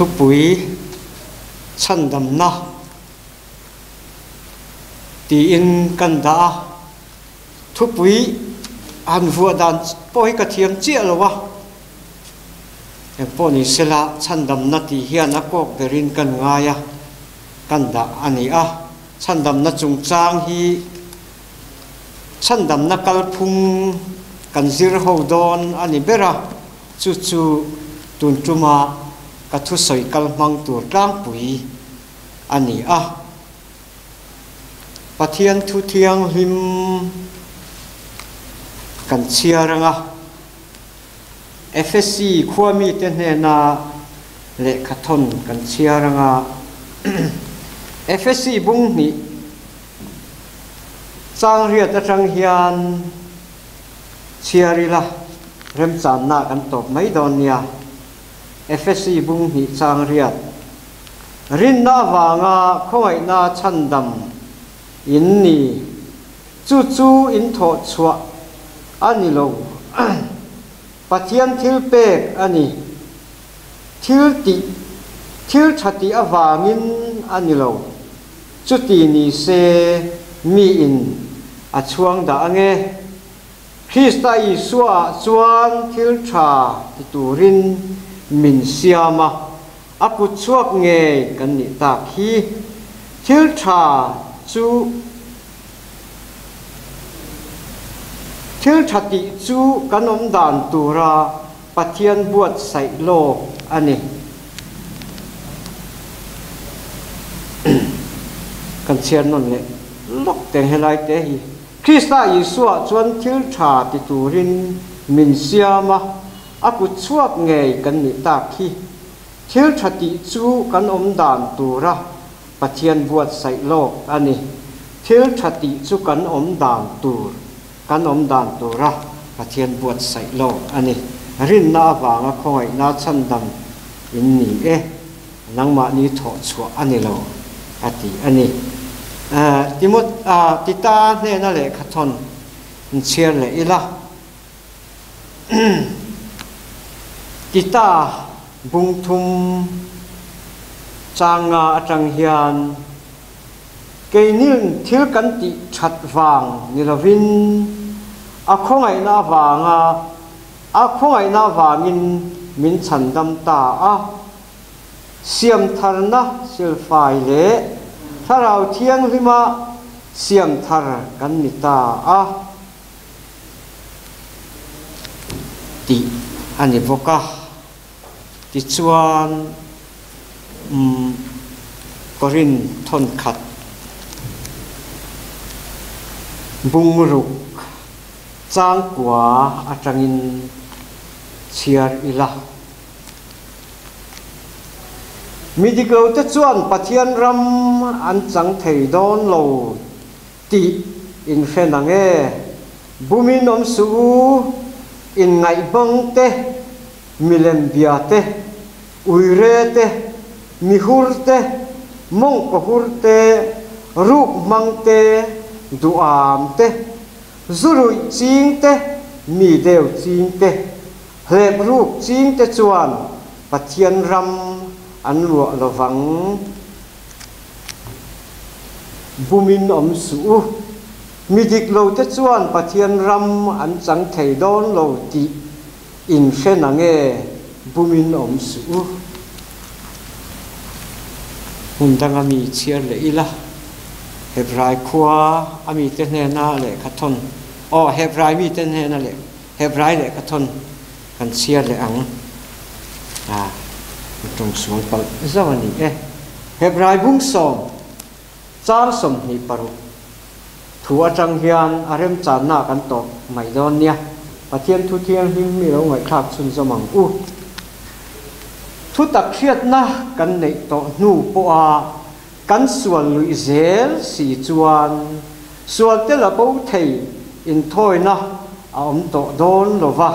Thupui chhandamna tiin kan dah a, thupui han vuah dan pawh hi ka thiam chiah lo a, engpawh ni sela chhandamna tih hian a kawk berin kan ngai a, kan dah a ni a, chhandamna chungchang hi chhandamna kalphung kan zir ho dawn a ni ber a. Chu chu tun tuma ka thusawi kal hmang tur tlangpui a ni a. Pathian thu thianghlim kan chhiar anga Efesi khua mite hnena lehkhathawn kan chhiar anga Efesi bung hnih changriat atang hian Chhiar ila, remchanna kan tawp mai dawn nia. Efesi bung hnih chang riat. Rinna avanga khawngaihna chhandam in ni. Chu chu in thawh chhuah a ni lo. Pathian thil pek a ni. Thil tih, thil tha tih avangin a ni lo. Chuti ni se miin a chhuang dah ange. Krista Isuaah chuan thil tha ti turin min siam a, a kut chhuak ngei kan nih tak hi. Thil tha chu thil tha tih chu kan awm dan tura Pathian buatsaih lawk a ni. Kan chhiar nawn leh lawk teng helai te hi. Krista Isua chuan thil tha ti turin min siam a, a kut chhuak ngei kan nih tak hi. Thil tha tih chu kan awm dan tura Pathian buatsaih lawk a ni. Thil tha tih chu kan awm dan tur. Kan awm dan tura Pathian buatsaih lo a ni. Rinna avanga khawngaihna chhandam in ni e, nangmahni thawh chhuah a ni lo, a ti a ni. Timot, Tita hnena lehkhathawn inchhiar leh ila. Tita bung thum changa atang hian Keinin thil kan tih that vang ni lovin a khawngaihna avanga a khawngaihna avangin min chhandam ta a. Siamtharna silfai leh Thlarau Thianghlima siamthar kan ni ta a tih a ni bawk a. Tichuan, umm, Korin thawnkhat bungruk changkua atangin chhiar ila. Mi dik lo te chuan Pathian ram an chang thei dawn lo tih in hre nang e. Bumin awm suh u, inngaihmang te, Milem bia te, uire te, mihur te, mawngkaw hur te, ruk hmang te, duham te, zuruih ching te, mi deu ching te, hlep ruk ching te chuan Pathian ram an luah lovang. Bumin awm suh u. Mi dik lo te chuan Pathian ram an chang thei dawn lo tih In hre na nge bumin awm suh u. Hmun danga mi chhiar leh ila, Hebrai khua a mite hnena lehkha thawn, aw Hebrai mite hnena leh Hebrai lehkha thawn kan chhiar leh ang. A, tawng sual palh zauh a ni e. Hebrai bung sawm, chang 26. Thu atang hian a remchanna kan tawp mai dawn nia. Pathian thu thianghlim mi lo ngaihthlak chhunzawm ang u. Thu tak hriatna kan neih tawh hnu pawha kan sual luih zel si chuan sual te la bo thei inthawina a awm tawh dawn lo va.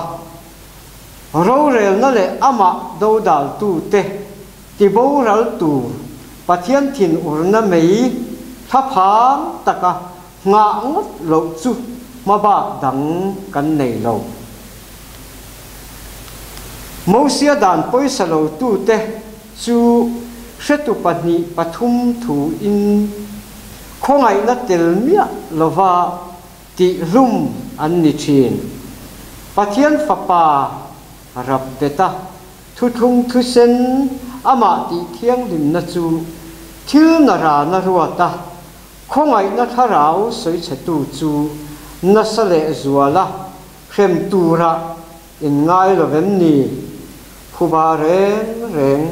Rorelna leh amah dodaltute Tiboral tur Pathian thinurna mei thlaphang taka nghah ngawt loh chu hmabak dang kan nei lo. Mosia dan pawisa lo tute chu hretu pahnih pathum thuin khawngaihna tel miah lova tihhlum an ni thin. Pathian Fapa rapbeta thuthlung thusen amah tihthianghlimna chu thil narana ruata khawngaihna thlarau sawichhetu chu nasa lehzuala hrem tura In ngai lo vem ni? Phuba reng reng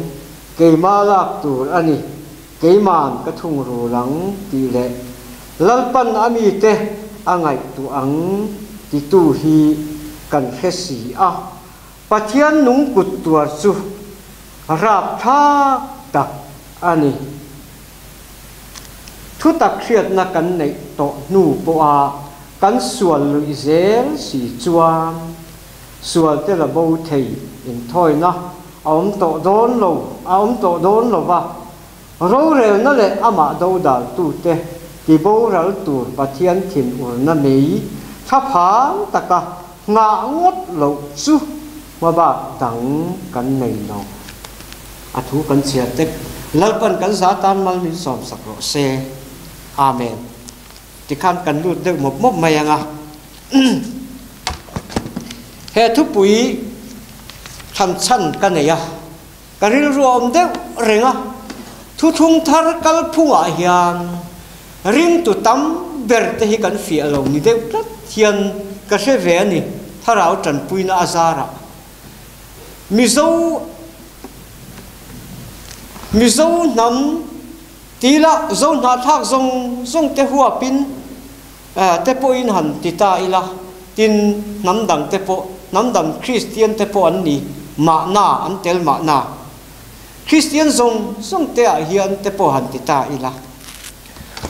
keima lak tur a ni, keiman ka thungrul ang tih leh Lalpan a mite a ngaihtuah ang titu hi kan hre si a, Pathian nung kut tuar chu rapthlak tak a ni. Thutak hriatna kan neih tawh hnu pawha kan sual luih zel si chuan sualte la bo thei inthawina a awm tawh dawn lo a awm tawh dawn lo va, rorelna leh amah dodaltute tiboral tur Pathian thinurna mei thlaphang taka nghah ngawt loh chu hmabak dang kan nei lo. A thu kan chhiar tek. Lalpan kan za tan mal min sawm sak rawh se. Amen. Tikhan kan lut deuh mawp mawp mai ang a. He thupui thlan chhan ka nei a, ka rilru a awm deuh reng a. Thuthlung thar kalphungah hian ringtu tam ber te hi kan fiah lo ni deuh tlat hian ka hre ve a ni, thlarau tanpuina a zarah. Mizo Mizo hnam tila Zo hnahthlak zawng zawng te huapin te pawhin han ti ta ila, tin hnam dang te pawh, hnam dang Kristian te pawh an ni mahna, an tel mahna. Kristian zawng zawng te ah hian te pawh han ti ta ila.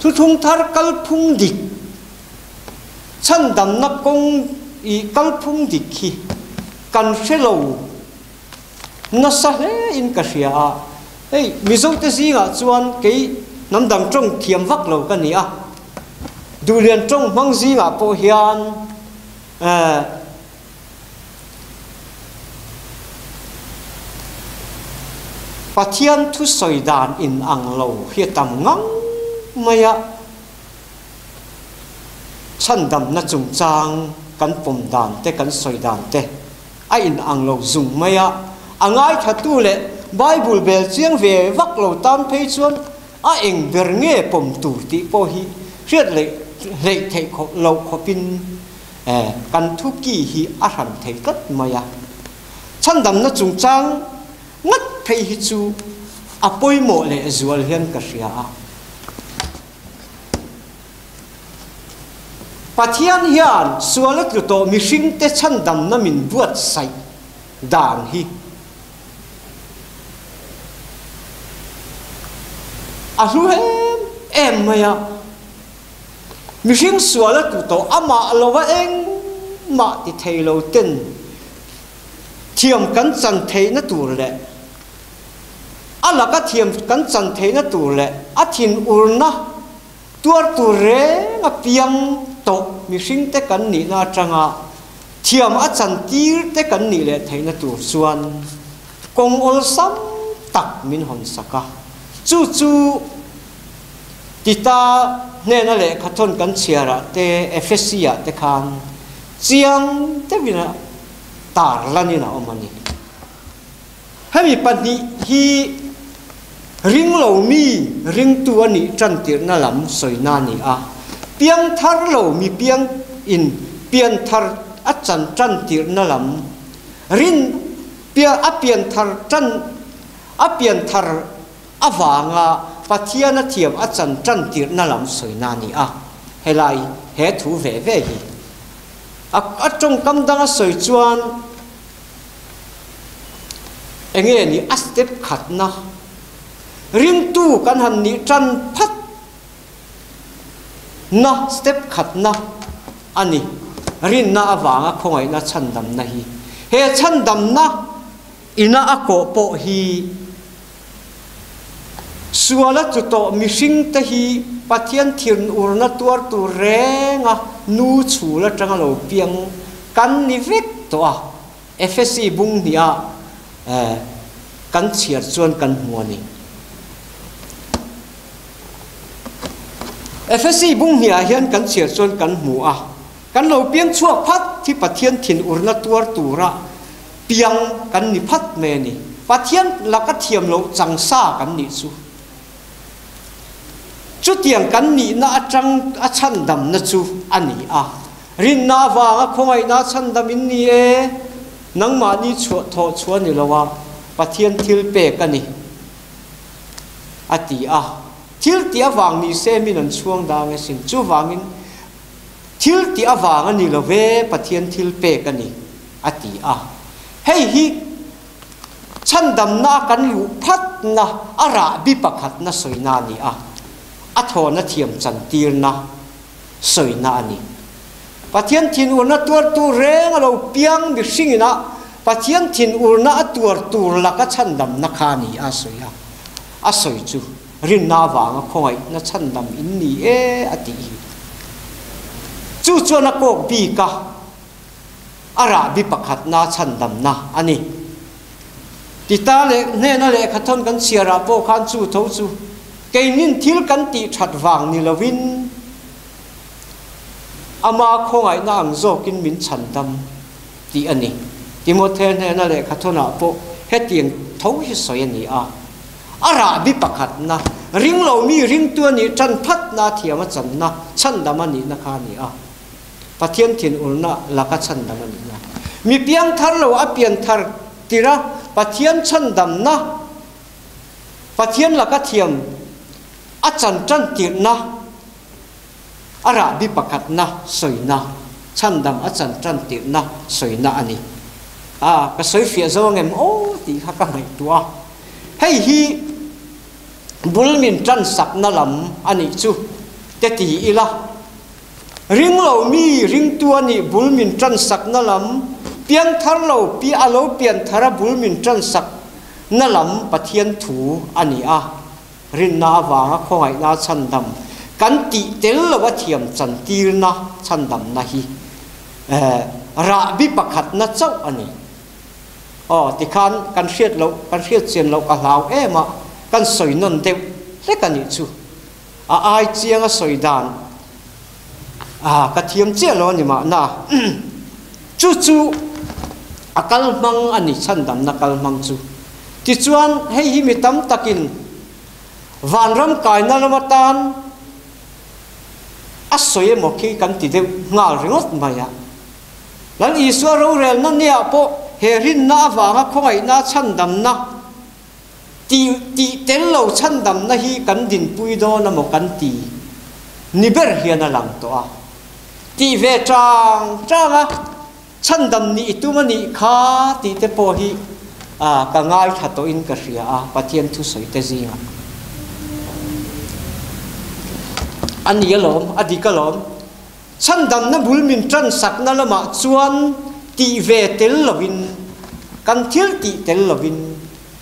Thuthlung thar kalphung dik Chhandamna kawng i kalphung dik hi kan hre lo nasa hle in ka hria a, hei Mizote zingah chuan kei hnam dang tawng thiam vak lo ka ni a, Duhlian tawng hmang zingah pawh hian eh Pathian thusawi dan in ang lo hi a tam ngang mai a. Chhandamna chungchang kan pawm dan te, kan sawi dan te a inang lo zung mai a, a ngaithatu leh Bible bel chiang ve vak lo tan phei chuan a eng ber nge pawm tur tih pawh hi hriat leh hleih theih khawp loh khawpin kan thuki hi a hran thei tlat mai a. Chhandamna chungchang ngat phei hi chu a pawimawh lehzual hian ka hria a. Pathian hian sual a tlu tawh mihringte chhandamna min buatsaih dan hi a hlu em em mai a. Mihring sual a tlu tawh amah lova engmah ti thei lo ten thiam kan chan theihna tur leh A laka thiam kan chan theihna tur leh a thinurna tuar tur reng a piang tawh mihringte kan nihna atanga thiam a chan tir te kan nih leh theihna tur chuan kawng awlsam tak min hawn sak a. Chu chu Tita hnena lehkhathawn kan chhiarah te Ephesi-ah te khan chiang deuhin a tarlanin a awm a ni. Hemi pahnih hi ringlo mi ringtu a nih tantirhna lam sawina a ni a, piangthar lo mi piang in pianthar a chan tantirhna lam rin a pianthar tan a pianthar avanga Pathian a thiam a chan tantirhna lam sawina a ni a, helai he thu ve ve hi a tawngkam danga sawi chuan Enge ni a step khatna ringtu kan han nih tan phat na step khatna a ni. Rinna avanga khawngaihna chhandamna hi he chhandamna ina a kawh pawh hi suala chu tawh mihringte hi Pathian thirnurna tuar tur renga nu chhul atanga lo piang kan ni vek tawh a. Ephesi bung hniha. kan chhiar chuan kan hmu a ni. Efesi bung hniah hian kan chhiar chuan kan hmu a, kan lo piang chhuak phat hi Pathian thinurna tuar tura piang kan ni phat mai a ni. Pathian laka thiam loh chang sa kan nih chu. Chutiang kan nihna atang a chhandamna chu a ni a. Rinna avanga khawngaihna a chhandam in ni e, nangmahni chhuah thawh chhuah ni lo a, Pathian thil pek a ni, a ti a. Thil tih avang ni se min an chhuang dang e sin. Chuvangin thil tih avang a ni lo ve, Pathian thil pek a ni, a ti a. Hei hi Chhandamna a kan luh phatna a rahbi pakhatna sawina a ni a, a thawhna thiam chantirna sawina a ni. Pathian thinurna tuartu reng a lo piang mihring ina Pathian thinurna a tuar tur laka chhandamna kha a ni a sawi a, a sawi chu rinna avanga khawngaihna chhandam in ni e a tih hi. Chu chuan a kawk bik a. A rahbi pakhatna chhandamna a ni. Tita leh hnena lehkhathawn kan chhiarah pawh khan chu tho chu keinin thil kan tih that vang ni lovin ama khawngaihna ang zawkin min chhandam tih a ni. Timothe hnena lehkhathawnah pawh hetiang tho hi sawi a ni a. A rahbi pakhatna, ringlomi ringtu a nih tan phatna thiam a channa chhandam a nihna kha a ni a. Pathian thinurna laka chhandam a nihna. Mi piangthar lo a pianthar tira Pathian chhandamna, Pathian laka thiam a chan tan tirhna, a rahbi pakhatna sawina, chhandam a chan tan tirhna sawina a ni. A, ka sawi fiah zo angem aw tih kha ka ngaihtuah a. Hei hi bul min tan sakna lam a nih chu te ti ila. Ring lo mi ringtu a nih bul min tan sakna lam, pianthar lo pi a lo pianthar a bul min tan sakna lam Pathian thu a ni a. Rinna avanga khawngaihna chhandam kan tih tel lo a thiam chantirna chhandamna hi rahbi pakhatna chauh a ni. Aw tikhan kan hriat loh, kan hriat chian loh ka hlau em a, kan sawi nawn deuh hlek a nih chu. A ai chiang a sawi dan a ka thiam chiah lo a ni mahna. Chu chu a kal hmang a ni, chhandamna kal hmang chu. Tichuan hei hi mi tam takin vanram kaina lam atan a sawi emaw khi kan ti deuh nghal ringawt mai a. Lal Isua rorelna nia pawh he rinna avanga khawngaihna chhandamna Tih tih tel lo chhandamna hi kan dinpui dawn a maw kan ti ni ber hian a lang tawh a. Tih ve chang chang a, chhandam nih i tum a nih kha tih te pawh hi ka ngaithla tawhin ka hria a, Pathian thusawi te zingah. A ni alawm, a dik alawm. Chhandamna bul min ṭansakna lamah chuan tih ve tel lovin, kan thil tih tel lovin,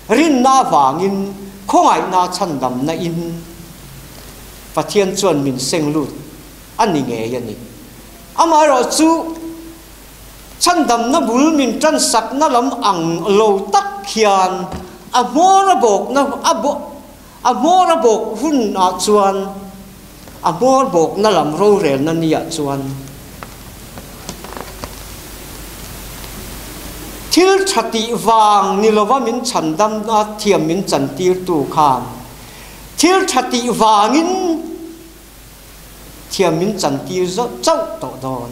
rinna avangin khawngaihna chhandamna in Pathian chuan min seng lut a ni ngei a ni. Amaherawhchu, chhandamna bul min ṭansakna lam ang lo tak hian a hmawr a bawkna a A hmawr a bawk hunah chuan, a hmawr bawkna lam rorelna niah chuan thil tha tih vang ni lova min chhandamna thiam min chantirtu khan thil tha tih vangin thiam min chantir chauh tawh dawn.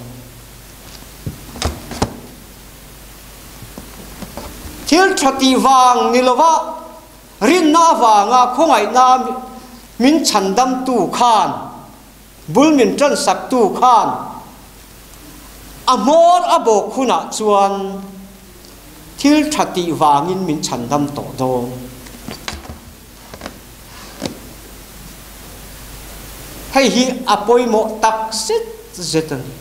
Thil tha tih vang ni lova Rinna avanga khawngaihna min chhandamtu khan, bul min tansaktu khan a hmawr a bawk hunah chuan thil tha tih vangin min chhandam tawh dawn. Hei hi a pawimawh tak zet zet a ni.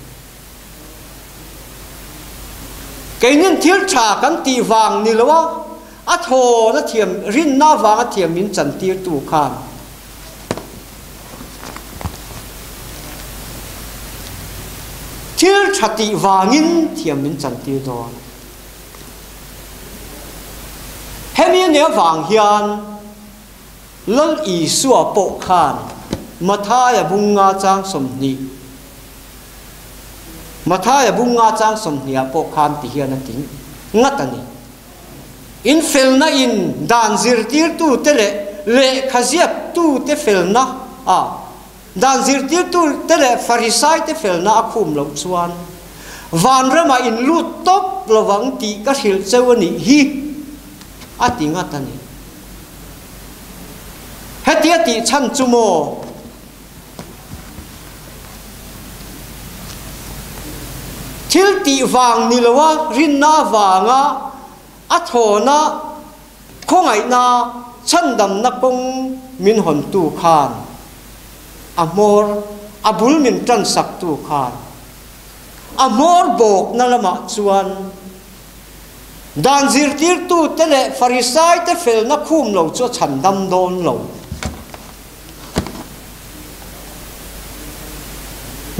Keinin thil tha kan tih vang ni lo a, a thawn a thiam, rinna vanga thiam min chantirtu khan thil tha tih vangin thiam min chantir dawn. Hemi a ni. Hemi avang hian Lal Isua pawh khan Mathaia bunga chang 20, Mathaia bunga chang 20 ah pawh khan ti hian a ti ngat a ni. In felna in dan zirtirtute leh lehkha ziaktute felna a dan zirtirtute leh Farisaite felna a khum loh chuan vanramah in lut tawp lovang tih ka hrilh cheu a nih hi a ti ngat a ni. Hetia tih chhan chu maw? Thil tih vang ni loa rinna vanga a thawna khawngaihna chhandamna kawng min hawntu khan a hmawr a bul min tansaktu khan a hmawr bawkna lamah chuan Dan zirtirtute leh Farisaite felna khum lo chu a chhandam dawn lo.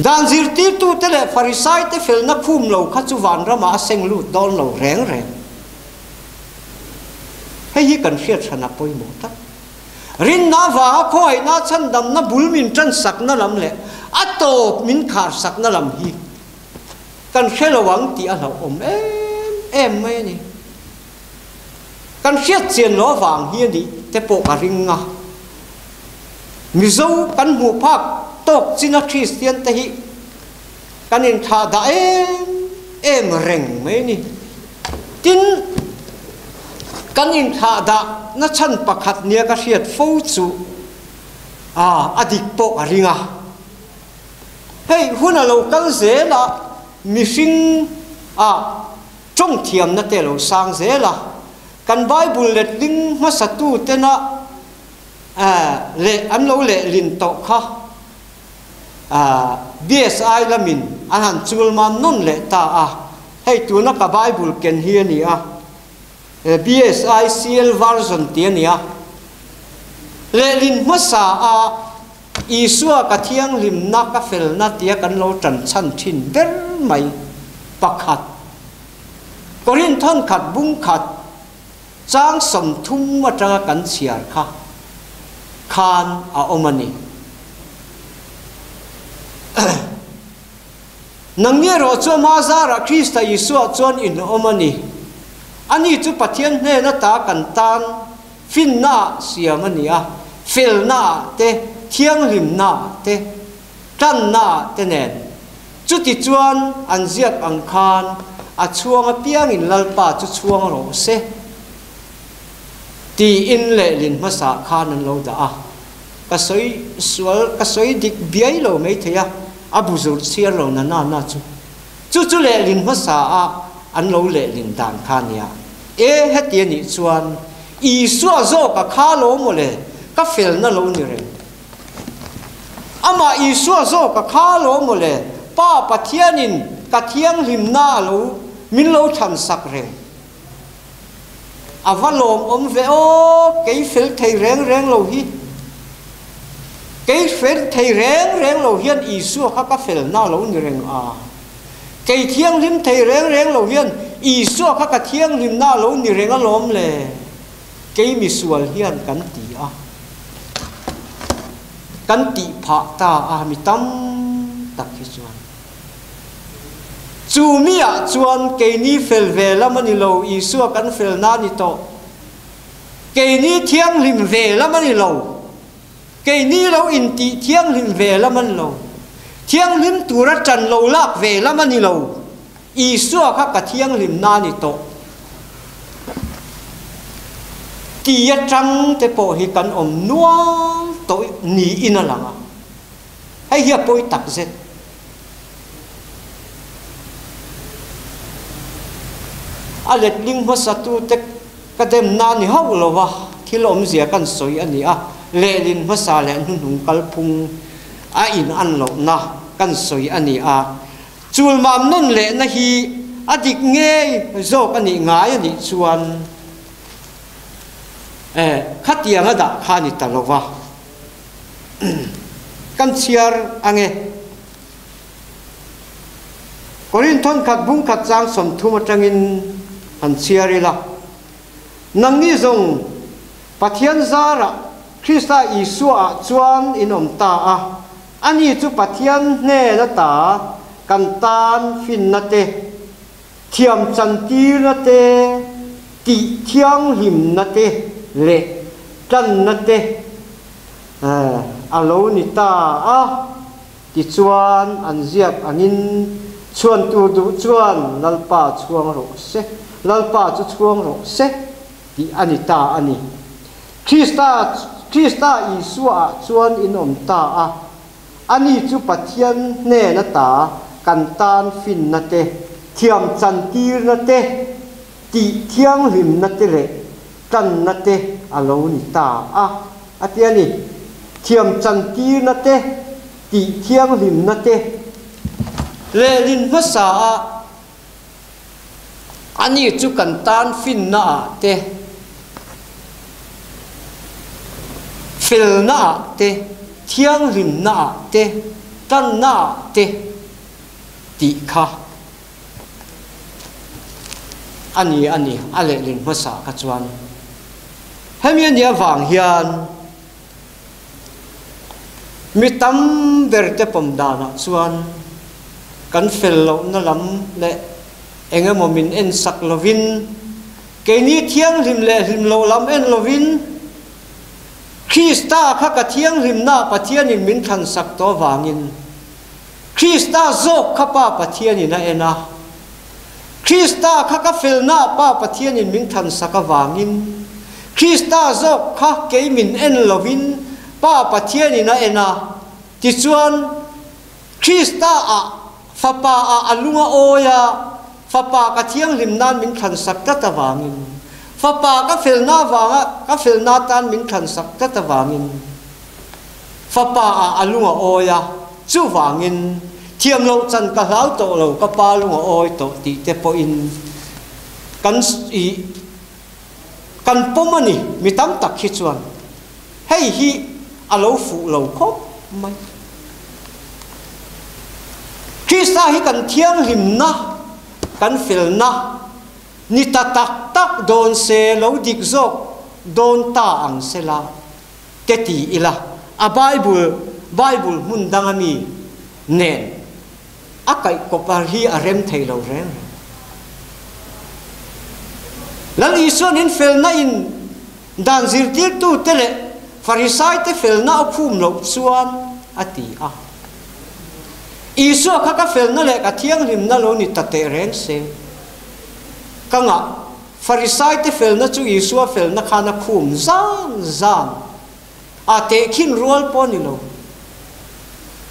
Dan zirtirtute leh Farisaite felna khum lo kha chu vanramah a seng lut dawn lo reng reng. Hei hi kan hriat hran a pawimawh tak. Rinna avanga khawngaihna chhandamna bul min tansakna lam leh a tawp min kharsakna lam hi Kan hre lo ang tih a hlauhawm em em mai a ni. Kan hriat chian loh avang hi a nih te pawh ka ring a. Mizo kan hmuh phak tawk china Kristian te hi kan inthlah dah em em reng mai a ni. Tin, kan inthlah dah na chhan pakhat nia ka hriat fo chu a dik pawh ka ring a. Hei hun a lo kal zel a, mihring a tawng thiamna te a lo sang zel a, kan Bible letling hmasatu tena leh an lo lehlin tawh kha BSI lamin an han chulman nawn leh ta a, hei tuna ka Bible ken hi a ni a. BSI CL version tih a ni a, lehlin hmasa a Isua ka thianghlimna ka felna tia kan lo tan chhan thin ber mai pakhat. Korinth thawn khat bung khat chang 30 atanga kan chhiar kha khan a awm a ni. Nangni erawh chu ama zarah Krista Isua chuan in awm a ni. Ani chu Pathian hnen ata kan tan finnaah siam a ni a, felnaah te, thianghlimnaah te, tannaah te nen. Chutichuan an ziak ang khan a chhuang apiangin Lalpa chu chhuang rawh se tiin lehlin hmasa khan an lo dah a. Ka sawi sual, ka sawi dik biai lo mai thei a, a bu zur chhiar lo na na na chu. Chu chu lehlin hmasa a an lo lehlin dan kha nia. E heti a nih chuan Isua zawk a kha lo maw le, ka felna lo ni reng. Amah Isua zawk a kha lo maw le, Pa Pathianin ka thianghlimna a lo min lo thlansak reng. A va lawmawm ve aw, kei fel thei reng reng lo hi. Kei fel thei reng reng lo hian Isua kha ka felna a lo ni reng a. Kei thianghlim thei reng reng lo hian Isua kha ka thianghlimna a lo ni reng alawm le, kei misual hian kan ti a. Kan tih phah ta a mi tam tak hi chuan. Chu miah chuan keini fel ve lam a ni lo, Isua kan felna a ni tawh. Keini thianghlim ve lam a ni lo, keini lo intih thianghlim ve lam a ni lo, thianghlim tura ṭan lo lak ve lam a ni lo, Isua kha ka thianghlimna a ni tawh ti aṭang te pawh hi kan awm nual tawh niin a lang a. Hei hi a pawi tak zet. A letling hmasatute ka demna a ni hauh lo va, thil awmzia kan sawi a ni a, lehlin hmasa leh hnuhnung kalphung a in an lohna kan sawi a ni a. Chulmam nawn lehna hi a dik ngei zawk a nih ngai a nih chuan khatiang a dah kha a ni ta lo va. Kan chhiar ange. Korinth thawnkhat bungkhat chang 30 atangin han chhiar ila. Nangni zawng. Pathian zarah Krista Isuaah chuan in awm ta a, ani chu Pathian hnen ata kan tan finna te, thiam chantirna te, tih thianghlimna te leh tanna te a lo ni ta a. Tichuan, an ziak angin chhuan tur duh chuan Lalpa chhuang rawh se, Lalpa chu chhuang rawh se tih a ni ta a ni. Krista, Krista Isuaah chuan in awm ta a, ani chu Pathian hnen ata kan tan finna te, thiam chantirna te, tih thianghlimna te leh tanna te a lo ni ta a, a ti a ni. Thiam chantirna te, tih thianghlimna te lehlin hmasa a, ani chu kan tan finna ah te, felna ah te, thianghlimna ah te, tanna ah te tih kha A ni, a ni, a lehlin hmasa kha chuan hemi a nih avang hian mi tam ber te pawm danah chuan kan fel lohna lam leh eng emaw min en sak lovin, keini thianghlim leh hlim loh lam en lovin Krista kha ka thianghlimnaah Pathianin min thlansak tawh avangin Krista zawk kha Pa Pathianin a en a, Krista kha ka felnaah Pa Pathianin min thansak avangin, Krista zawk kha kei min en lovin Pa Pathianin a en a, tichuan Krista-ah Fapa-ah a lung a awi a, Fapa ka thianghlim nan min thlansak tlat avangin, Fapa ka felna avanga ka felna tan min thlansak tlat avangin, Fapa ah a lung a awi a, chuvangin thiam loh chan ka hlau tawh lo, ka pa lung a awi tawh tih te pawhin kan ih kan pawm a ni, mi tam tak hi chuan hei hi a lo fuh lo khawp mai. Krista hi kan thianghlimna, kan felna ni ta tak tak dawn se lo dik zawk dawn ta ang sela, te ti ila, a Bible, Bible hmun danga mi nen a kaih kawp a hi a rem thei lo reng reng. Lal Isuan in felna in dan zirtirtu te leh Farisai te felna a khum loh chuan a ti a. Isua kha ka felna leh ka thianghlimna lo ni ta teh reng se. Ka ngah. Farisaite felna chu Isua felna khan a khum zan zan a, tehkhin rual pawh ni lo.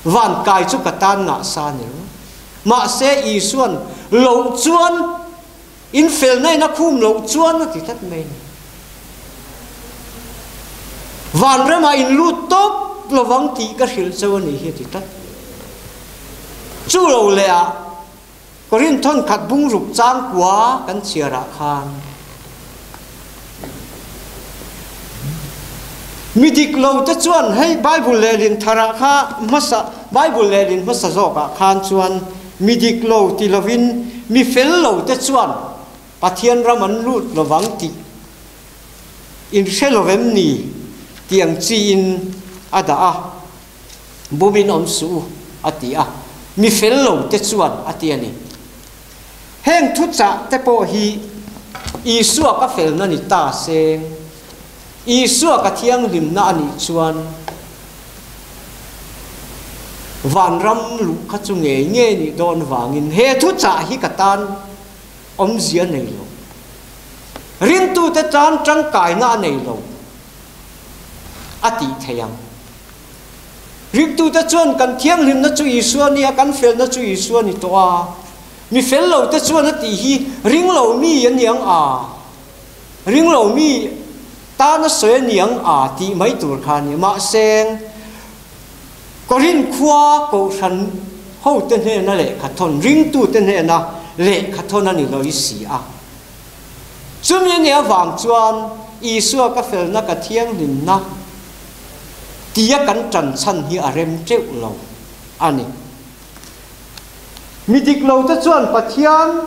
Van kai chu ka tan ngah sa ni lo. Mahse Isuan loh chuan in felna in a khum loh chuan a ti tlat mai a ni. Vanramah in lut tawp lovang tih ka hrilh cheu a nih hi a ti tlat. Chu lo leh ah. Korin thawnkhat bungruk changkua kan chhiar ah khan mi dik lo te chuan hei Bible lehlin thar ah kha hmasa Bible lehlin hmasa zawk ah khan chuan mi dik lo ti lovin mi fel lo te chuan Pathian ram an lut lovang tih in hre lovem ni tih ang chi in a dah a. Bumin awm suh u, a ti a. Mi fel lo te chuan a ti a ni. Heng thuchah te pawh hi Isua ka felna ni ta seng, Isua ka thianghlimna a nih chuan vanram luh kha chu ngei ngei nih dawn vangin he thuchah hi ka tan awmzia nei lo. Ringtute tan tangkaina a nei lo a tih theih ang. Ringtute chuan kan thianghlimna chu Isua nia, kan felna chu Isua ni tawh a. Mi fel lote chuan a tih hi ring lo mi a niang a, ring lo mi tana sawi a niang a tih mai tur kha a ni. Mahse, Korinth khua kohhran hote hnena lehkhathawn, ringtute hnena lehkhathawn a ni lo i si a. Chumi a nih avang chuan Isua ka felna ka thianghlimna tia kan ṭan chhan hi a rem teuh lo a ni. Mi dik lote chuan Pathian,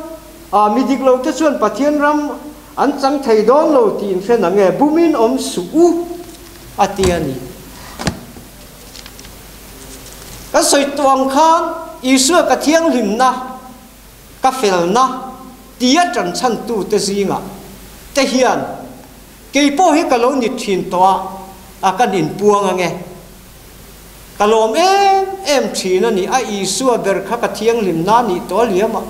mi dik lote chuan Pathian ram an chang thei dawn lo tih in hre na nge, bumin awm suh u, a ti a ni. Kan sawi tawh ang khan Isua ka thianghlimna, ka felna tia ṭanchhantute zingah te hian kei pawh hi ka lo ni ṭhin tawh a, a kan inpuang ange. Ka lawm em em ṭhin a ni, a Isua ber kha ka thianghlimna nih tawh liamah,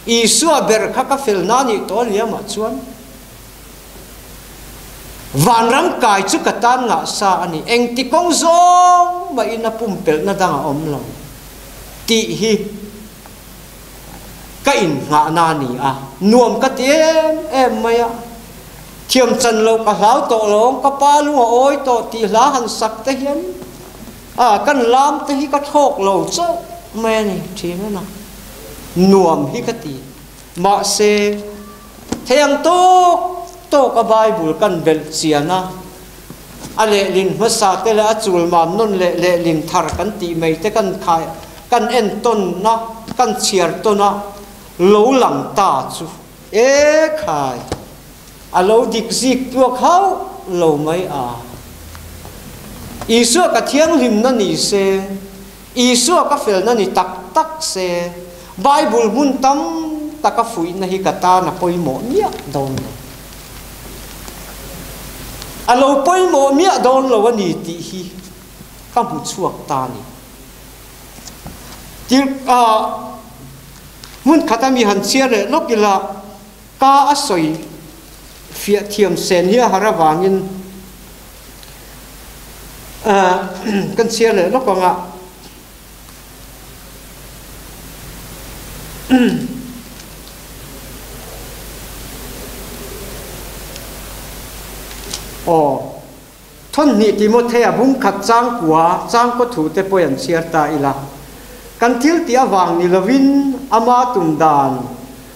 Isua ber kha ka felna nih tawh liamah chuan Vanram kai chu ka tan ngah sa a ni, engti kawng zawng mahin a pumpelhna dang a awm lo tih hi ka innghahna a ni a, nuam ka ti em em mai a, thiam chan loh ka hlau tawh lo ang, ka pa lung a awi tawh tih hla han sak te hian a kan lam te hi ka thlawk lo chauh mai a ni thin a na, nuam hi ka ti. Mahse, thei ang tawk tawk a Bible kan belh chian a, a lehlin hmasa te leh a chulmam nawn leh lehlin thar kan tih mai te kan khai kan entawn a, kan chhiar tawn a, lo lang ta chu e khai, a lo dik zik tluak hauh lo mai a. Isua ka thianghlimna ni se. Isua ka felna ni tak tak se, Bible hmun tam taka fuihna hi ka tan a pawimawh miah dawn lo. A lo pawimawh miah dawn lo a ni tih hi ka hmu chhuak ta a ni. Tir ah hmun khat a mi han chhiar leh lawk ila ka a sawi fiah thiam sen hi a har avangin Kan chhiar leh lawk ang a. Aw, thawnhnih Timothea bungkhat changkua changkaw thu te pawh an chhiar ta ila. Kan thil tih avang ni lovin ama tum dan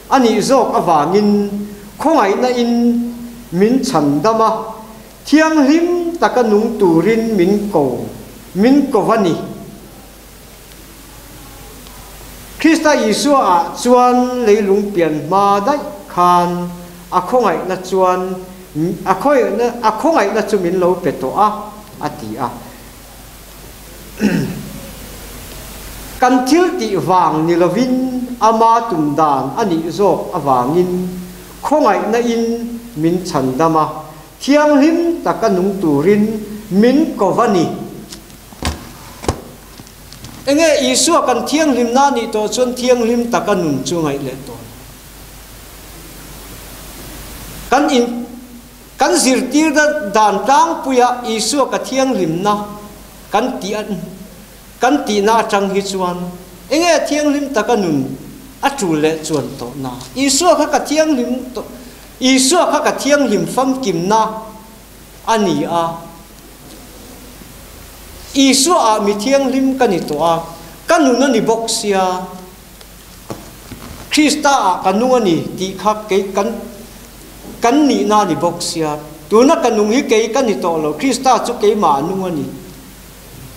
a nih zawk avangin khawngaihna in min chhan dam a. Thianghlim taka nung turin min ko, min ko a ni. Krista Isua ah chuan leilung pian hma daih khan a khawngaihna chuan a khawngaihna a khawngaihna chu min lo pe tawh a, a ti a. Kan thil tih vang ni lovin ama tum dan a nih zawk avangin khawngaihna in min chhandam a, thianghlim taka nung turin min ko va ni. Enge Isua kan thianghlimna nih tawh chuan thianghlim taka nun chu ngaih leh tawh lo. Kan in. Kan zirtir dan tlangpuia Isua ka thianghlimna kan tih kan tihna atang hi chuan enge thianghlim taka nun a tul leh chuan tawhna? Isua kha ka thianghlim tawh Isua kha ka thianghlim famkimna a ni a. Isua ah mi thianghlim ka ni tawh a, ka nun a ni bawk sia. Krista ah ka nung a ni tih kha kei kan kan nihna a ni bawk sia. Tuna ka nung hi kei ka ni tawh lo, Krista chu keimah a nung a ni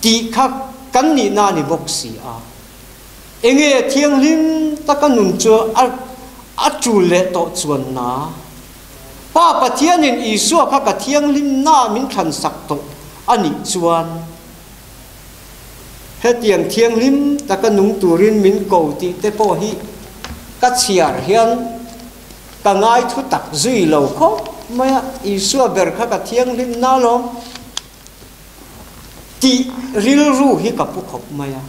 tih kha kan nihna a ni bawk si a. Enge thianghlim taka nun chu a a tul leh tawh chuan na? Pa Pathianin Isua kha ka thianghlimna ah min thlansak tawh a nih chuan, Hetiang thianghlim taka nung turin min ko tih te pawh hi ka chhiar hian ka ngai thu tak zui lo khawp mai a, Isua ber kha ka thianghlim na lawm tih rilru hi ka pu khawp mai a,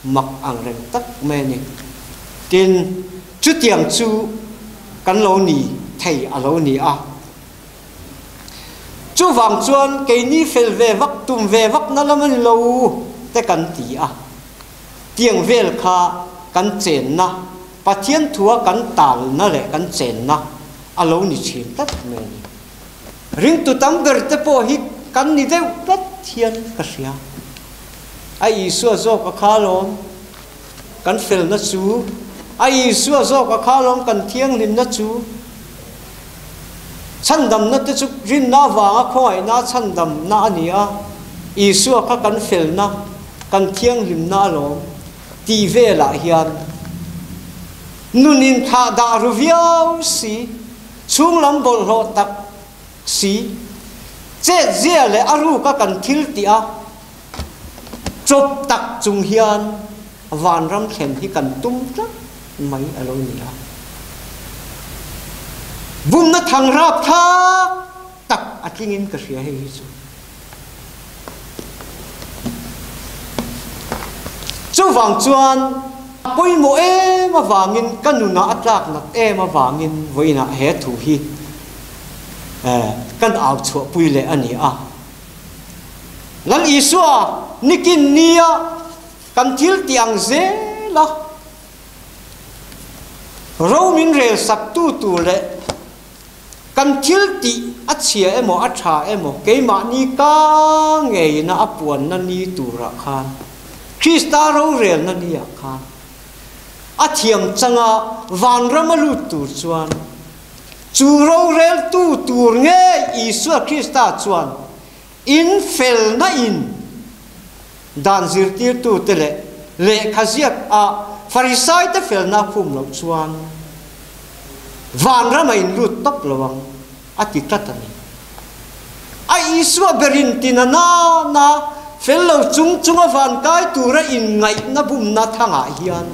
mak ang reng tak mai a ni. Tin, chutiang chu kan lo ni thei a lo ni a. Chuvang chuan keini fel ve vak, tum ve vak na lam a ni lo te kan ti a. Tiang vel kha kan chenna, Pathian thua kan talna leh kan chenna a lo ni thin tlat mai a ni. Ringtu tam ber te pawh hi kan ni deuh tlat hian ka hria. A Isua zawk a kha alawm kan felna chu, a Isua zawk a kha alawm kan thianghlimna chu. Chhandamna te chu rinna avanga khawngaihna chhandamna a ni a, Isua kha kan felna, kan thianghlimna alawm tih velah hian nun inthlah dah ru viau si. Chhunglam bawlhhlawh tak si, chetzia leh a ruka kan thil tih a chawp tak chung hian vanram thlen hi kan tum tlat mai a lo ni a. Bumna thang rapthlak tak a tlingin ka hria hei hi chu. Chuvang chuan a pawimawh em avangin ka nunah a tlak nat em avangin vawiinah he thu hi kan au chhuahpui leh a ni a. Lal Isua nikin nia kan thil tih ang zel a, ro min rel saktu tur leh Kan thil tih a chhia emaw a tha emaw keimahni ka ngeina a puanna ni turah khan, Krista rorelna niah khan, a thiam changa vanram a lut tur chuan chu roreltu tur nge Isua Krista chuan in felna in dan zirtirtute leh lehkha ziak a Farisaite felna a khum loh chuan vanram a inlut tawp lo ang a ti tlat a ni. A Isua berin tina na na fel lo chung chunga van kai tura inngaihna bumna thangah hian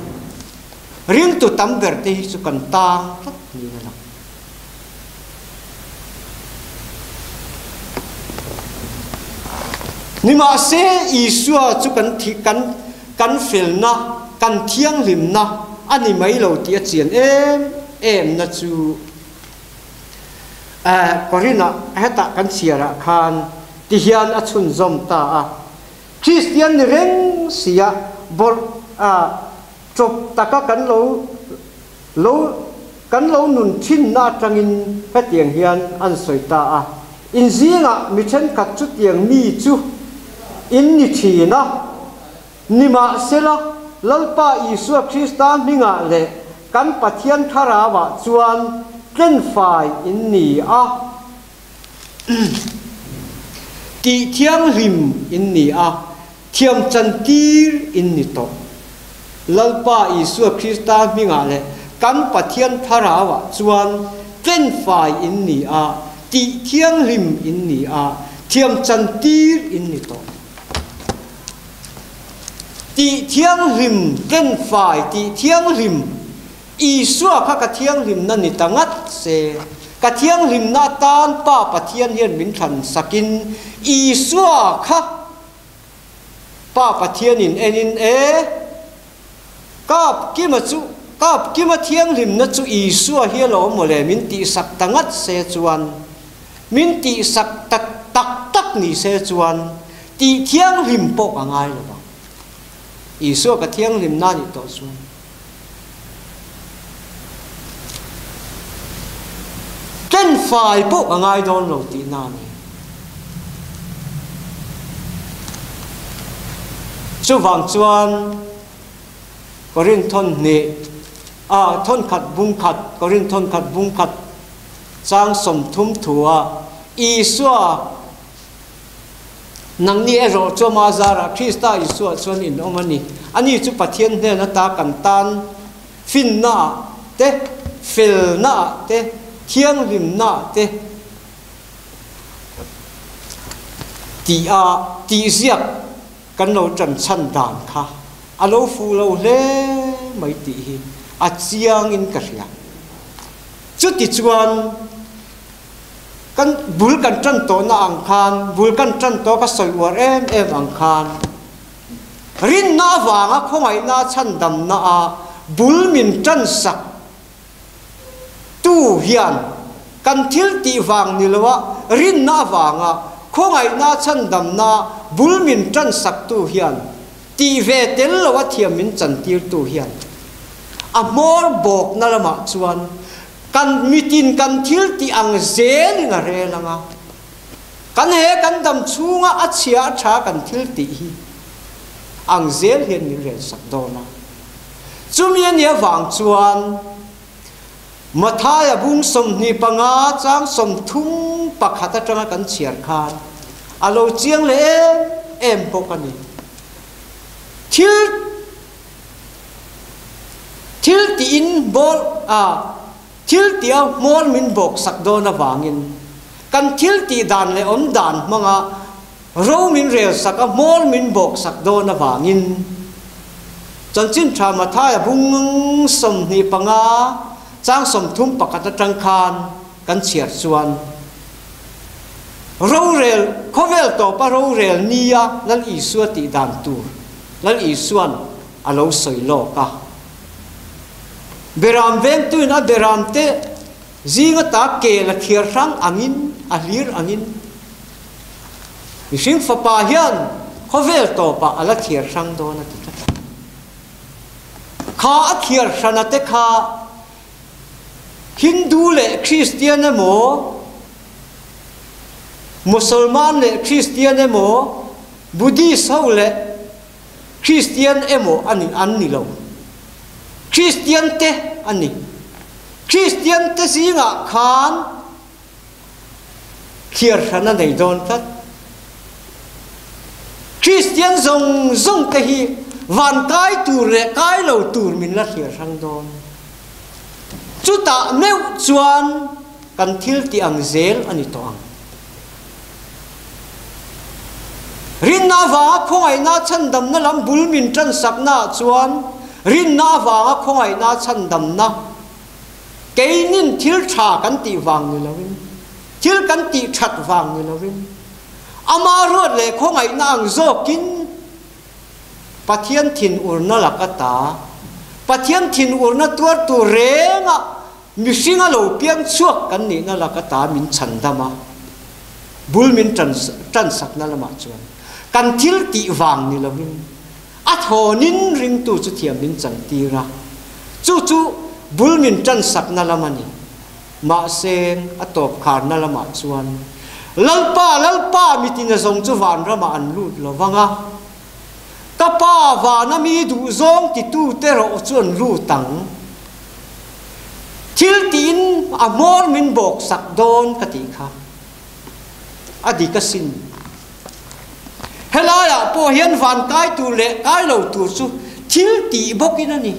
ringtu tam berte hi chu kan tang tlat niin a lang. Nimahse, Isua chu kan thi, kan, kan felna, kan thianghlimna a ni mai lo tih a chian em em na chu eh, Korinah hetah kan chhiarah khan ti hian a chhunzawm ta a. Kristian ni reng sia bawrh ah chawp taka kan lo Lo kan lo nun thinna atangin hetiang hian an sawi ta a, In zingah mi thenkhat chutiang mi chu in ni thin a, nimahsela Lalpa Isua Krista hmingah leh kan Pathian Thlarauah chuan tlenfai in ni a, tih thianghlim in ni a, thiam chantir in ni tawh. Lalpa Isua Krista hmingah leh kan Pathian Thlarauah chuan tlenfai in ni a, tih thianghlim in ni a, thiam chantir in ni tawh. Tih thianghlim, tlenfai, tih thianghlim Isua kha ka thianghlimna ni ta ngat se, ka thianghlimna atan Pa Pathian hian min thlan sakin Isua kha Pa Pathianin enin e, Kap Kima chu, Kap Kima thianghlimna chu Isua hi a lo awm mawle min tihsak ta ngat se chuan, min tihsak ta tak tak ni se chuan tih thianghlim pawh ka ngai lo vang. Isua ka thianghlimna nih tawh chuan. Ken fai pawh ka ngai dawn lo tihna a ni. Chuvang chuan Korinth thawn hnih, ah thawn khat bung khat, Korinth thawn khat bung khat chang 30 thua Isua Nangni erawh chu ama zarah Krista Isua chuan in awm a ni. Ani chu Pathian hnen ata kan tan finna ah te, felna ah te, thianghlimna ah te tih a tihziak kan lo tan chhan dan kha a lo fuh lo hle mai tih hi a chiangin ka hria. Chutichuan. Kan bul kan tan tawhna ang khan, bul kan tan tawh ka sawi uar em em ang khan, rinna avanga khawngaihna chhandamna a bul min tan sak tu hian kan thil tih vang ni loa rinna avanga khawngaihna chhandamna bul min tan sak tu hian tih ve tel loa thiam min chantir tu hian a hmawr bawkna lamah chuan Kan mitin kan thil tih ang zelin a rel ang a, kan he kan dam chhunga a chhia a tha kan thil tih hi ang zel hian min rel sak dawn a. Chumi a nih avang chuan Mathaia bung 25 chang 31 atanga kan chhiar khan a lo chiang leh em em bawk a ni. Thil Thil tiin bawlh a. Thil tih a hmawr min bawk sak dawn avangin kan thil tih dan leh awm dan hmanga ro min rel sak a hmawr min bawk sak dawn avangin Chanchin Tha Mathaia bung 25 chang 31 atang khan kan chhiar chuan rorel khawvel tawpa rorel nia Lal Isua tih dan tur Lal Isuan a lo sawi lawk a. Beram vengtuin a beramte zinga ta kel a thiar hrang angin, a hlir angin, mihring fapa hian khawvel tawpah a la thiar hrang dawn a ti tlat a. Kha a thiar hrana te kha Hindu leh Kristian emaw, Mosolman leh Kristian emaw, Buddhist ho leh Kristian emaw a ni an ni lo. Kristian te a ni. Kristian te zingah khan thliar hran a nei dawn tlat. Kristian zawng zawng te hi van kai tur leh kai lo tur min la thliar hrang dawn. Chutah meuh chuan kan thil tih ang zel a ni tawh ang. Rinna avanga khawngaihna chhandamna lam bul min ṭansaknaah chuan rinna avanga khawngaihna chhandamna keinin thil ṭha kan tih vang ni loin, thil kan tih ṭhat vang ni loin, ama ruat leh khawngaihna ang zawkin Pathian thinurna laka ta, Pathian thinurna tuar tur rengah Mihring a lo piang chhuak kan nihna lak ata min chhandam a, bul min ṭansakna lamah chuan kan thil tih vang ni lovin a thawnin ringtu chu thiam min chantir a, chu chu bul min ṭansakna lam a ni. Mahse, a tawp kharna lamah chuan Lalpa, Lalpa mitin a zawng chu vanramah an lut lo vang a, ka Pa vana mi duhzawng titute erawh chu an lut ang. Thil tiin a hmawr min bawk sak dawn ka tih kha a dik asin. Helaiah pawh hian van kai tur leh kai lo tur chu thil tih bawkin a ni.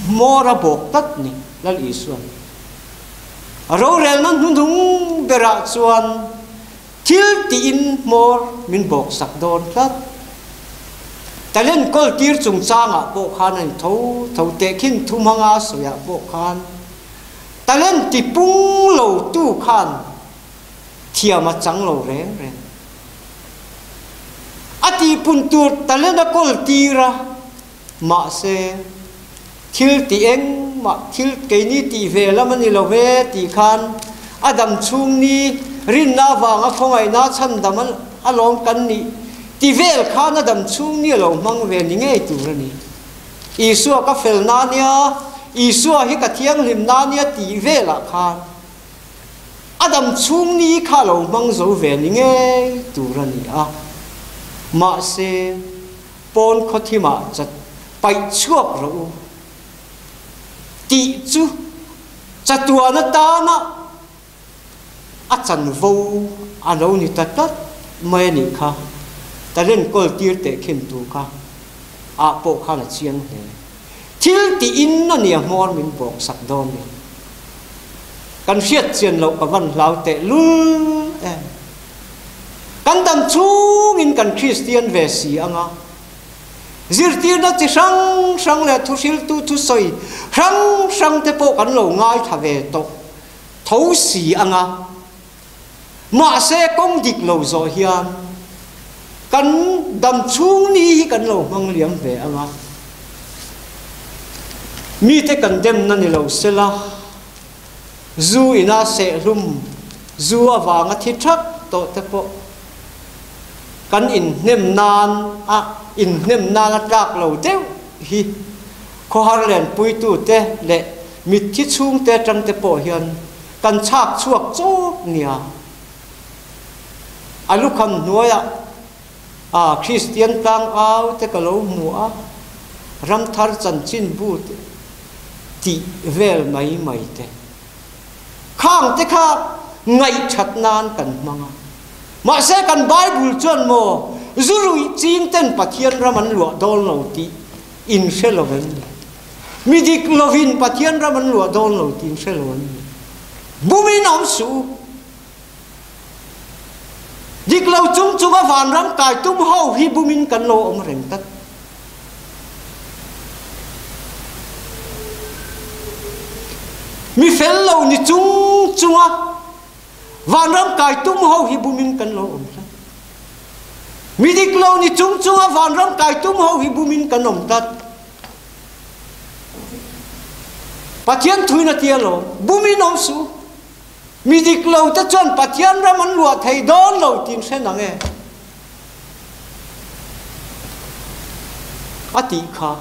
Hmawr a bawk tlat ni Lal Isuan. A rorelna hnuhnung berah chuan Thil tiin hmawr min bawk sak dawn tlat. Talent kawl tir chungchangah pawh khan a ni tho tho, tehkhin thu hmanga sawiah pawh khan talent ti pung lo tu khan thiam a chang lo reng reng. A tihpun tur talent a kawl tir a, mahse thil ti engmah thil keini tih ve lam a ni lo ve tih khan a dam chhung ni rinna avanga khawngaihna chhandam a lawm kan nih ti vel khan a dam chhung ni a lo hmang ve ni ngei tur a ni. Isua ka fel na nia, Isua hi ka thianghlim na nia tih velah khan a dam chhung ni kha a lo hmang zo ve ni ngei tur a ni a. Mahse. Pawn khawthimah chat paih chhuak rawh u tih chu chatuan atana a chanvo a lo ni ta tlat mai a nih kha. Talent kawl tir teh khin tu kha ah pawh khan a chiang hle. Thil tiin a nia hmawr min bawk sak dawn ni. Kan hriat chian loh ka van hlau teh lul em. Kan dam chhungin kan Kristian ve si anga, zirtirna chi hrang hrang leh thuhriltu thusawi hrang hrang te pawh kan lo ngaithla ve tawh tho si anga, mahse kawng dik lo zawh hian kan dam chhung ni hi kan lo hmang liam ve anga, mite kan demna ni lo sela. Zu ina sehlum, zu avanga thi thak tawh te pawh kan inhnem nan a inhnem nan a tlak lo deuh hi khawhar lenpuitute leh mitthi chhungte atang te pawh hian kan chhak chhuak chawk nia. A lukham hnuaiah a Kristian tlangau te ka lo hmu a, ramthar chanchinbu te, tih vel mai mai te. Khang te kha ngaihthat nan kan hmang a. Mahse kan Bible chuan maw zu ruih ching ten Pathian ram an luah dawn lo tih in hre lo em ni? Mi dik lovin Pathian ram an luah dawn lo tih in hre lo an ni. Bumin awm suh u. Dik lo chung chunga vanram kai tum ho hi bumin kan lo awm reng tlat. Mi fel lo ni chung chunga vanram kai tum ho hi bumin kan lo awm tlat. Mi dik lo ni chung chunga vanram kai tum ho hi bumin kan awm tlat. Pathian thuin a tia lo, bumin awm suh. Mi dik lo te chuan Pathian ram an luah thei dawn lo tiin hre nang e. A tih kha.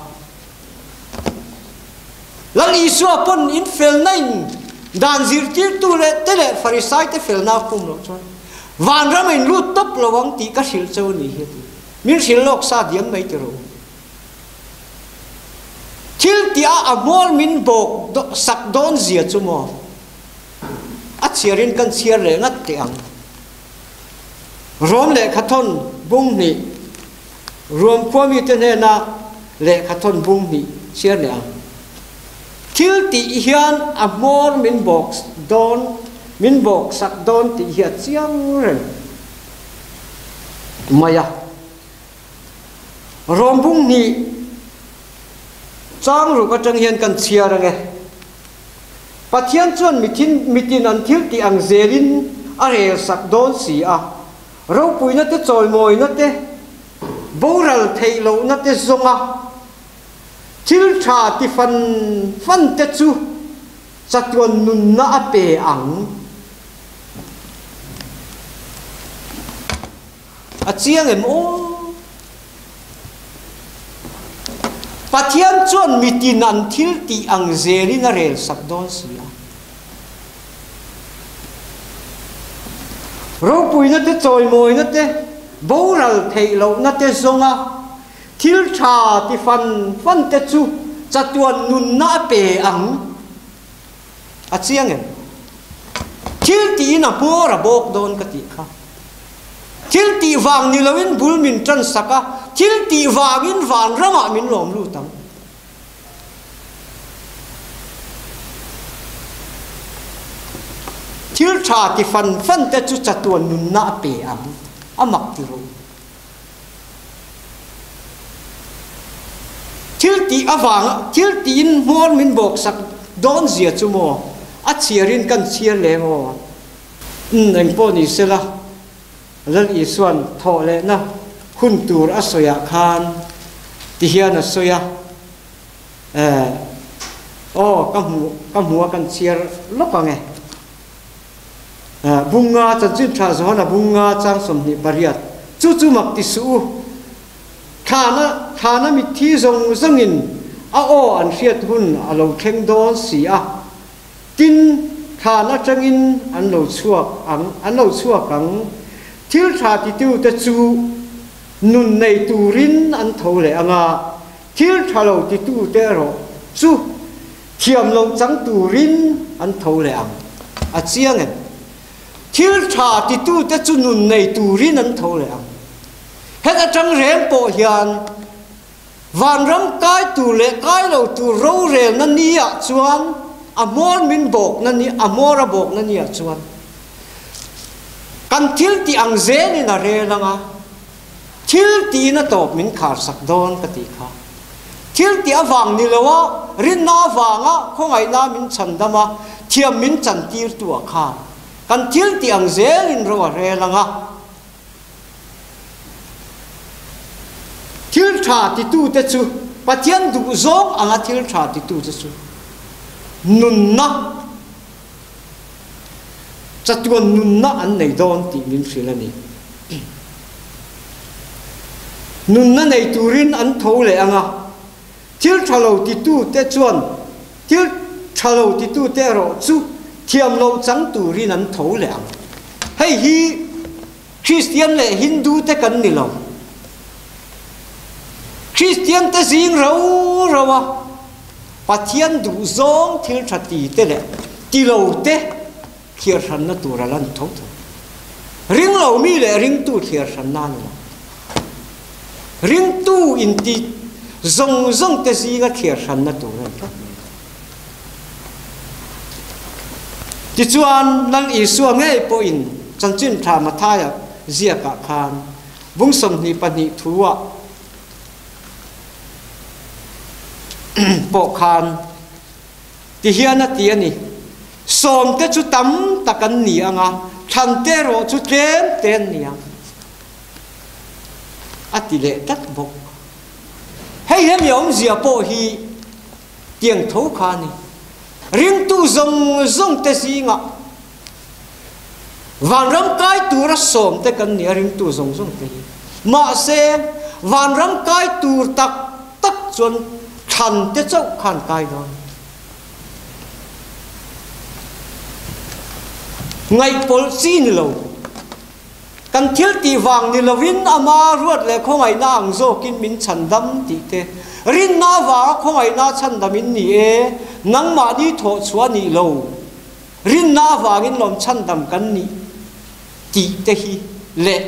Lal Isua pawn in felna in dan zirtirtu leh te leh Farisai te felna a khum loh chuan vanram a in lut tawp lo ang tih ka hrilh cheu a nih hi a ti. Min hrilh lawk sa diam mai ti rawh u. Thil tih ah a hmual min bawk sak dawn zia chu maw? A chhiar in kan chhiar leh ngat teh ang. Rom lehkhathawn bung hnih, Ruam khuami te hnena lehkhathawn bung hnih chhiar leh ang. Thil tih hian a hmawr min bawk dawn, min bawk sak dawn tih hi a chiang reng mai a. Rawmbung hnih chang ruk atang hian kan chhiar ang e. Pathian chuan mithin mitin an thil tih ang zelin a rel sak dawn si a, ropuina te chawimawina te, boral theih lohna te zawnga thil tha ti fan fan te chu chatuan nunna a pe ang. A chiang em aw? Pathian chuan mitin an thil tih ang zelin a rel sak dawn si a. Ropuina te, chawimawina te, boral theih lohna te zawnga thil tha ti fan fan te chu chatuan nunna a pe ang. A chiang em? Thil tiin a hmawr a bawk dawn ka tih kha. Thil tih vang ni loin bul min tan sak a, thil tih vangin vanramah min lawm lut ang. Thil tha ti fan fan te chu chatuan nunna a pe ang, a mak ti rawh. Thil tih avanga thil tiin hmuar min bawksak dawn zia chu maw a chhiarin kan chhiar leng aw. Umm engpawh ni sela Lal Isuan thawh lehna hun tur a sawiah khan ti hian a sawi a, eh aw ka hmu ka hmu a kan chhiar lawk ang e. Bunga chanchin tha Johana bunga chang 28 chu chu mak ti suh u. Thlana thlana mitthi zawng zawngin a aw an hriat hun a lo thleng dawn si a, tin thlan atangin an lo chhuak ang an lo chhuak ang. Thil tha titute chu nun nei turin an tho leh ang a, thil tha lo titute erawh chu Thiam loh chang turin an tho leh ang. A chiang em? Thil tha titute chu nun nei turin an tho leh ang. Het atang reng pawh hian vanram kai tur leh kai lo tur rorelna ni ah chuan a hmawr min bawkna ni, a hmawr a bawkna ni ah chuan kan thil tih ang zelin a rel ang a, thil tiin a tawp min kharsak dawn ka tih kha. Thil tih avang ni lo a, rinna avanga khawngaihna min chhandam a, thiam min chantirtu ah khan kan thil tih ang zelin ro a rel ang a. Thil tha titute chu Pathian duh zawng anga thil tha titute chu nunna, chatuan nunna an nei dawn tih min hrilh a ni. Nunna nei turin an tho leh ang a, thil tha lo titute chuan thil tha lo titute erawh chu thiam loh chang turin an tho leh ang. Hei hi Kristian leh Hindu te kan ni lo. Kristian te zing rau rau a, Pathian duh zawng thil tha ti te leh ti lo te thliar hranna tur a lan tho tho. Ring lo mi leh ringtu thliar hranna a ni lo. Ringtu inti. Zawng zawng te zinga thliar hranna tur a ni tlat mai. Tichuan, Lal Isua ngei pawhin Chanchin Tha Mathaia ziakah khan bung 22 thu-ah pawh khan ti hian a ti a ni, Sawmte chu tam tak an ni ang a, thlante erawh chu tlem te an ni ang, a ti leh tlat bawk. Hei hemi awmzia pawh hi tiang tho kha a ni. Ringtu zawng zawng te zingah vanram kai tura sawm te kan ni a ringtu zawng zawng te hi. Mahse, vanram kai tur tak tak chuan thlan te chauh khan kai dawn. Ngaihpawlh chi ni lo. Kan thil tih vang ni lovin ama ruat leh khawngaihna ang zawkin min chhandam tih te, rinna avanga khawngaihna chhandam in ni e, nangmahni thawh chhuah nih lo, rinna avangin lawm chhandam kan nih tih te hi leh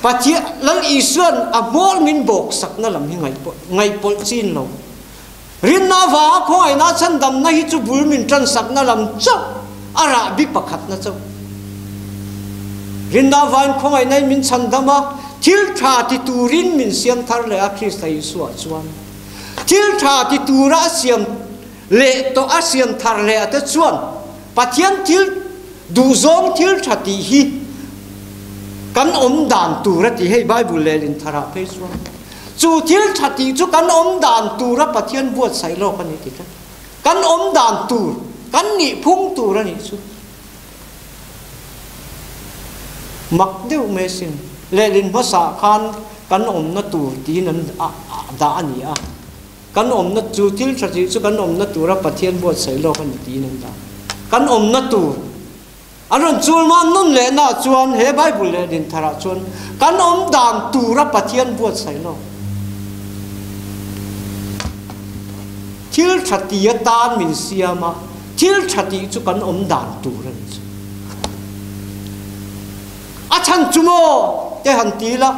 Pathian Lal Isuan a hmawr min bawksakna lam hi ngaihpawlh chin lo. Rinna avanga khawngaihna chhandamna hi chu bul min tansakna lam chauh a rahbi pakhatna chauh. Rinna avangin khawngaihna in min chhandam a, thil tha ti turin min siam thar leh a Krista Isua chuan. Thil tha ti tura a siam leh tawh a siam thar leh a te chuan Pathian thil duhzawng thil tha tih hi kan awm dan tur a ti hei Bible lehlin tharah phei chuan chu thil tha tih chu kan awm dan tura Pathian buatsaih lawk a ni ti tlat. Kan awm dan tur, kan nih phung tur a nih chu. Mak deuh mai asin. Lehlin hmasa khan kan awmna tur tiin an dah a ni a. Kan awmna chu thil tha tih chu kan awmna tura Pathian buatsaih lawk a ni tiin an dah. Kan awmna tur an rawn chul mam nun lehna ah chuan he Bible leh Dintharah chuan kan awm dan tura Pathian buatsaih lawk thil tha ti atan min siam a, thil tha tih chu kan awm dan tur a ni chu. A chhan chu maw te han ti la.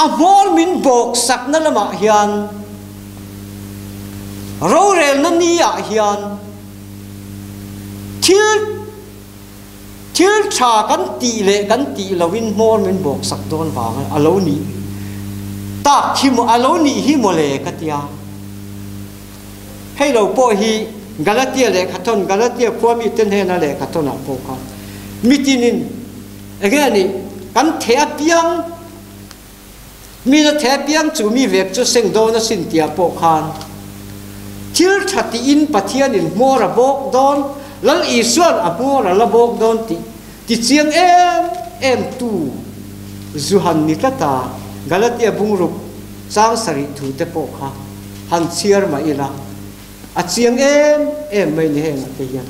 A hmawr min bawk sakna lamah hian rorelna ni ah hian thil thil tha kan tih leh kan tih loin hmawr min bawk sak dawn vang a lo nih tak hi maw a lo nih hi mawle ka tia. Hei lo pawh hi Galatia lehkhathawn Galatia khua mite hnena lehkhathawnah pawh khan mitinin Enge a nih? Kan theh apiang, mi na theh apiang chu mi vek chu seng dawn asin tia pawh khan thil tha tiin Pathianin hmawr a bawk dawn, Lal Isuan a hmawr a la bawk dawn tih ti chiang em em tu zu han ni tlat a, Galatia bungruk chang sarih thu te pawh kha han chhiar mah ila. A chiang em em mai ni heng ah te hian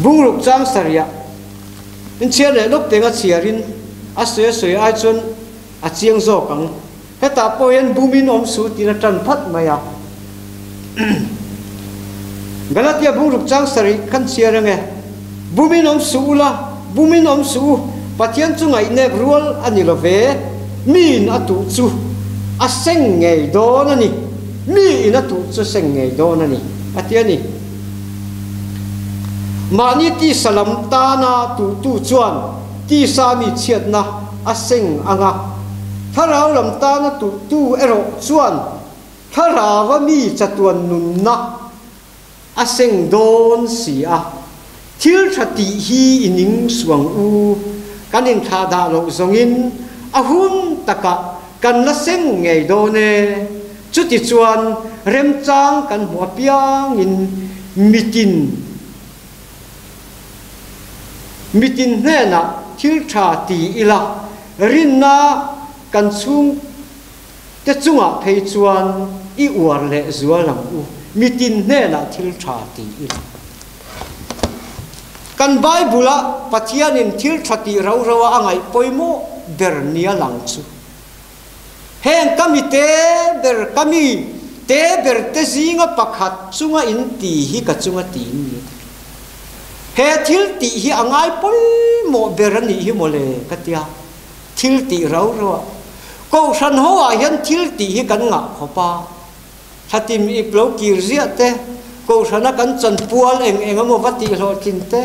bungruk chang sarih ah in chhiar leh lawk teng a chhiar in a sawi a sawi ai chuan a chiang zawk ang. Hetah pawh hian bum in awm suh tiin a tan phat mai a. Galatia bungruk chang sarih khan chhiar ange, Bum in awm suh ula, bum in awm suh u, Pathian chu ngaihnep rual a ni lo ve, mi in a tuh chu a seng ngei dawn a ni, mi in a tuh chu seng ngei dawn a ni, a ti a ni. Mahni tisa lam tana tuhtu chuan tisa mi chhiatna a seng ang a, thlarau lam tana tuhtu erawh chuan thlarau-a mi chatuan nunna A seng dawn si a, thil tha tih hi i ning suang u, kan inthlah dah loh zawngin a hun takah kan la seng ngei dawn e. Chutichuan remchang kan hmuh apiangin mitin mitin hnenah thil tha ti ila rinna kan chhung Te chungah phei chuan i uar leh zual ang u, mitin hnenah thil tha ti ila. Kan Bible-a Pathianin thil tha tih rau rau a a ngaih pawimawh ber nia lang chu, heng ka mi te ber, ka mi te ber te zinga pakhat chunga in ti hi ka chunga ti in ni a ti. He thil tih hi a ngai pawimawh ber a nih hi mawle ka tia. Thil tih rau rau ah. Kohhran ho ah hian thil tih hi kan ngah khawp a. Thlatim ip lo kir ziah te, kohhrana kan chanpual eng eng emaw va tih hlawhtlin te,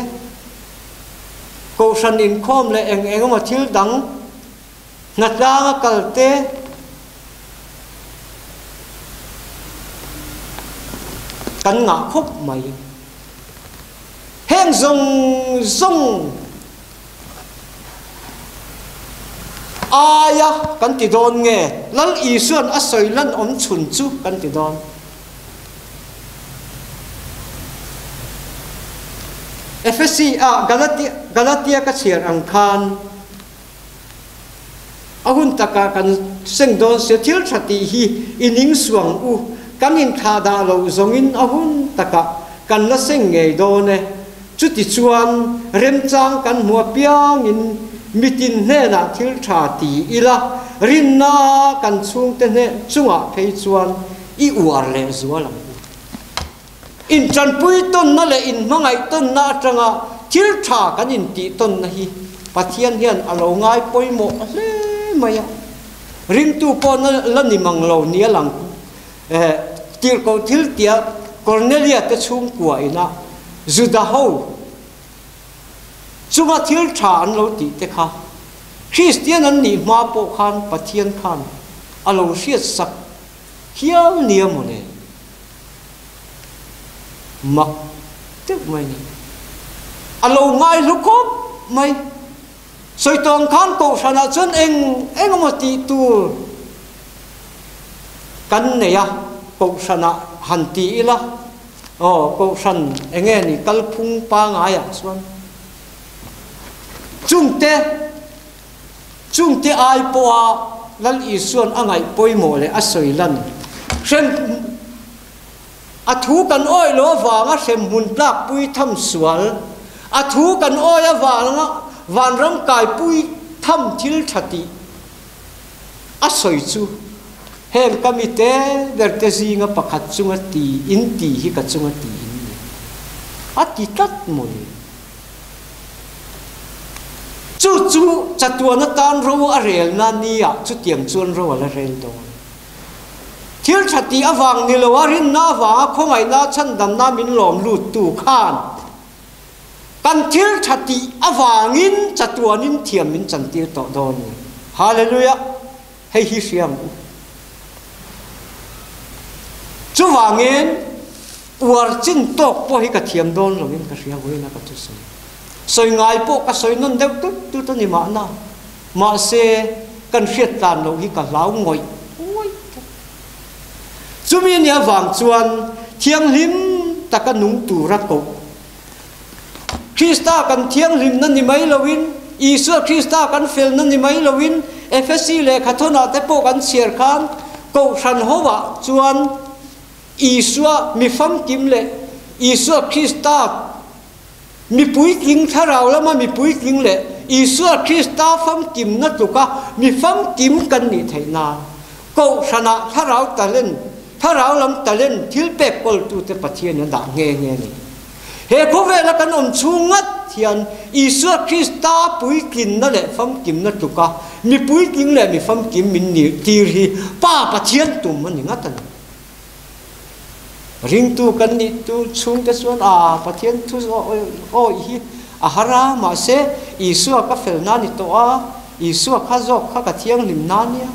kohhran inkhawm leh eng eng emaw thil dang hnatlanga kal te, kan ngah khawp mai. Heng zawng zawng Aia kan ti dawn nge? Lal Isua'n a sawi lan awm chhun chu kan ti dawn. Efesi ah Galatia Galatia ka chhiar ang khan a hun takah kan seng dawn sia thil tha tih hi i ning suang u kan inthlah dah loh zawngin a hun takah kan la seng ngei dawn e. Chutichuan, remchang kan hmu apiangin mitin hnenah thil tha ti ila, rinna kan chhungte hneh chungah phei chuan i uar leh zual ang u. Intanpui tawnna leh inhmangaih tawnna atanga thil tha kan intih tawnna hi Pathian hian a lo ngai pawimawh hle mai a. Ringtu pawh la ni mang lo nia lang Tirhkoh thil tia Kornelia te chhungkua ina Juda ho chunga thil tha an lo tih te kha Kristian an nih hma pawh khan Pathian khan a lo hriat sak hial nia mawle. Mak deuh mai ni. A lo ngai hlu khawp mai. Sawi tawng khan kohhranah chuan eng eng emaw tih tur kan nei a, kohhranah han ti ila, aw kohhran eng nge ni kalphung pangaiah chuan chungte chungte ai pawha Lal Isua'n a ngaih pawimawh leh a sawi lan hrem A thu kan awih loh avanga hremhmun tlakpui tham sual, a thu kan awih avanga vanram kaipui tham thil tha tih a sawi chu heng ka mite berte zinga pakhat chunga ti in ti hi ka chunga ti in ni. A ti tlat mawni. Chu chu chatuan atan ro a relna nia chutiang chuan ro a la rel dawn. Thil tha tih avang ni lo a rinna avanga khawngaihna chhandamna min lawm luttu khan kan thil tha tih avangin chatuanin thiam min chantir tawh dawn ni. Hallelujah! Hei hi hria ang u. Chuvangin uar chin tawk pawh hi ka thiam dawn loin ka hria vawiin a ka thusawi. Sawi ngai pawh ka sawi nawn deuh tut tut a ni mahna. Mahse, kan hriat tlan loh hi ka hlau ngawih ngawih tlat. Chumi nia vang chuan thianghlim taka nung tura koh. Krista kan thianghlimna ni mai loin, Isua Krista kan felna ni mai loin, Efesi lehkhathawnah te pawh kan chhiar khan Kohhran hovah chuan Isua mi famkim leh Isua Krista Mi puitling thlarau lama mi puitling leh Isua Krista famkimna tluka mi famkim kan nih theih nan Kohhranah thlarau talent, thlarau lam talent thil pek kawltute Pathian a dah nghe nghe a ni. He khawvela kan awm chhung ngat hian Isua Krista puitlinna leh famkimna tluka mi puitling leh mi famkim min nih tir hi Pa Pathian tum a ni ngat a ni. Ringtu kan nih tu chhungte chuan a Pathian thu awih hi a har a, mahse Isua ka fel na ni tawh a, Isua kha zawk kha ka thianghlim na nia,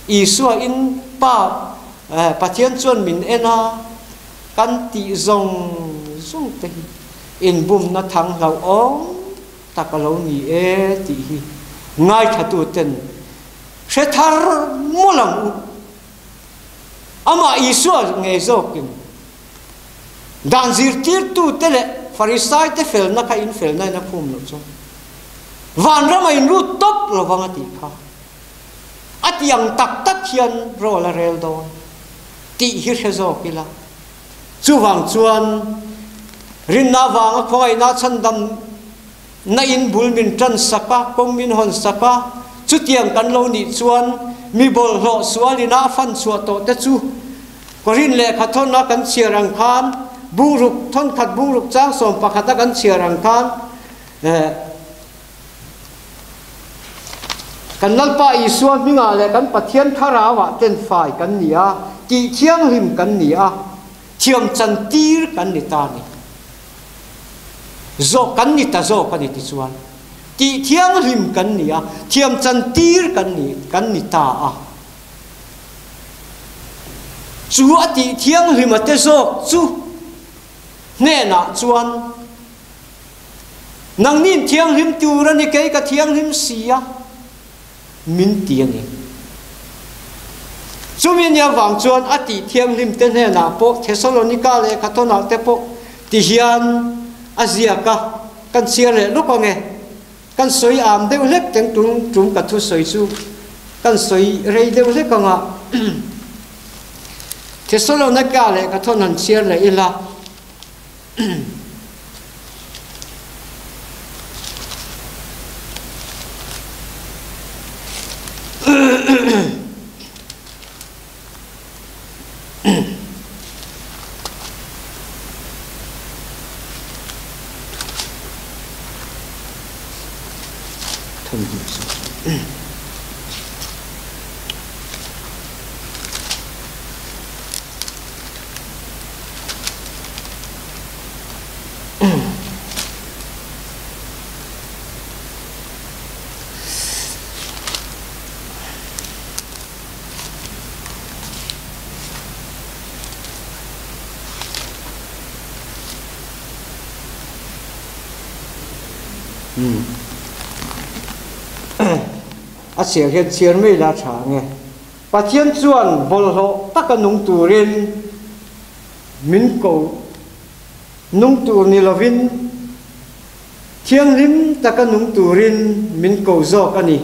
Isua in Pa Pathian chuan min en a, kan tih zawng zawng te hi inbumna thang hlauhawm tak a lo ni e tih hi ngaithlatuten hre thar mawlh ang u. Amah Isua ngei zawkin dan zirtirtute leh Farisaite felna kha in felna in a khum loh chuan vanrama in lut tawp lovang a tih kha a ti ang tak tak hian ro a la rel dawn tih hi hre zawk ila. Chuvang chuan rinna avanga khawngaihna chhandam Na in bul min tan sak a, kawng min hawn sak a, chutiang kan lo nih chuan mi bawlhhlawh sual ina a fan chhuah tawh te chu Korin lehkha thawn a kan chhiar ang khan bungruk thawnkhat bungruk chang 11 a kan chhiar ang khan eh, Kan Lalpa Isua hmingah leh kan Pathian Thlarauah ten fai kan ni a, tih thianghlim kan ni a, thiam chantir kan ni ta ni. Zawh kan ni ta zawk a ni tichuan, tih thianghlim kan ni a, thiam chantir kan ni kan ni ta a. Chu a tih thianghlima te zawk chu hnenah chuan, Nangnin thianghlim tur a ni, kei ka thianghlim si a, min ti a ni. Chumi nia vang chuan a tih thianghlim te hnenah pawh Thesalonika lehkha thawnah te pawh ti hian a ziak a, kan chhiar leh lawk ang e. Kan sawi am deuh hlek teng tum tum ka thusawi chu kan sawi rei deuh hlek ang a. Thesalonika lehkha thawn han chhiar leh ila. A chhiar hian chhiar mai la tha ang e. Pathian chuan bawlhhlawh taka nung turin min ko nung tur ni lovin thianghlim taka nung turin min ko zawk a ni.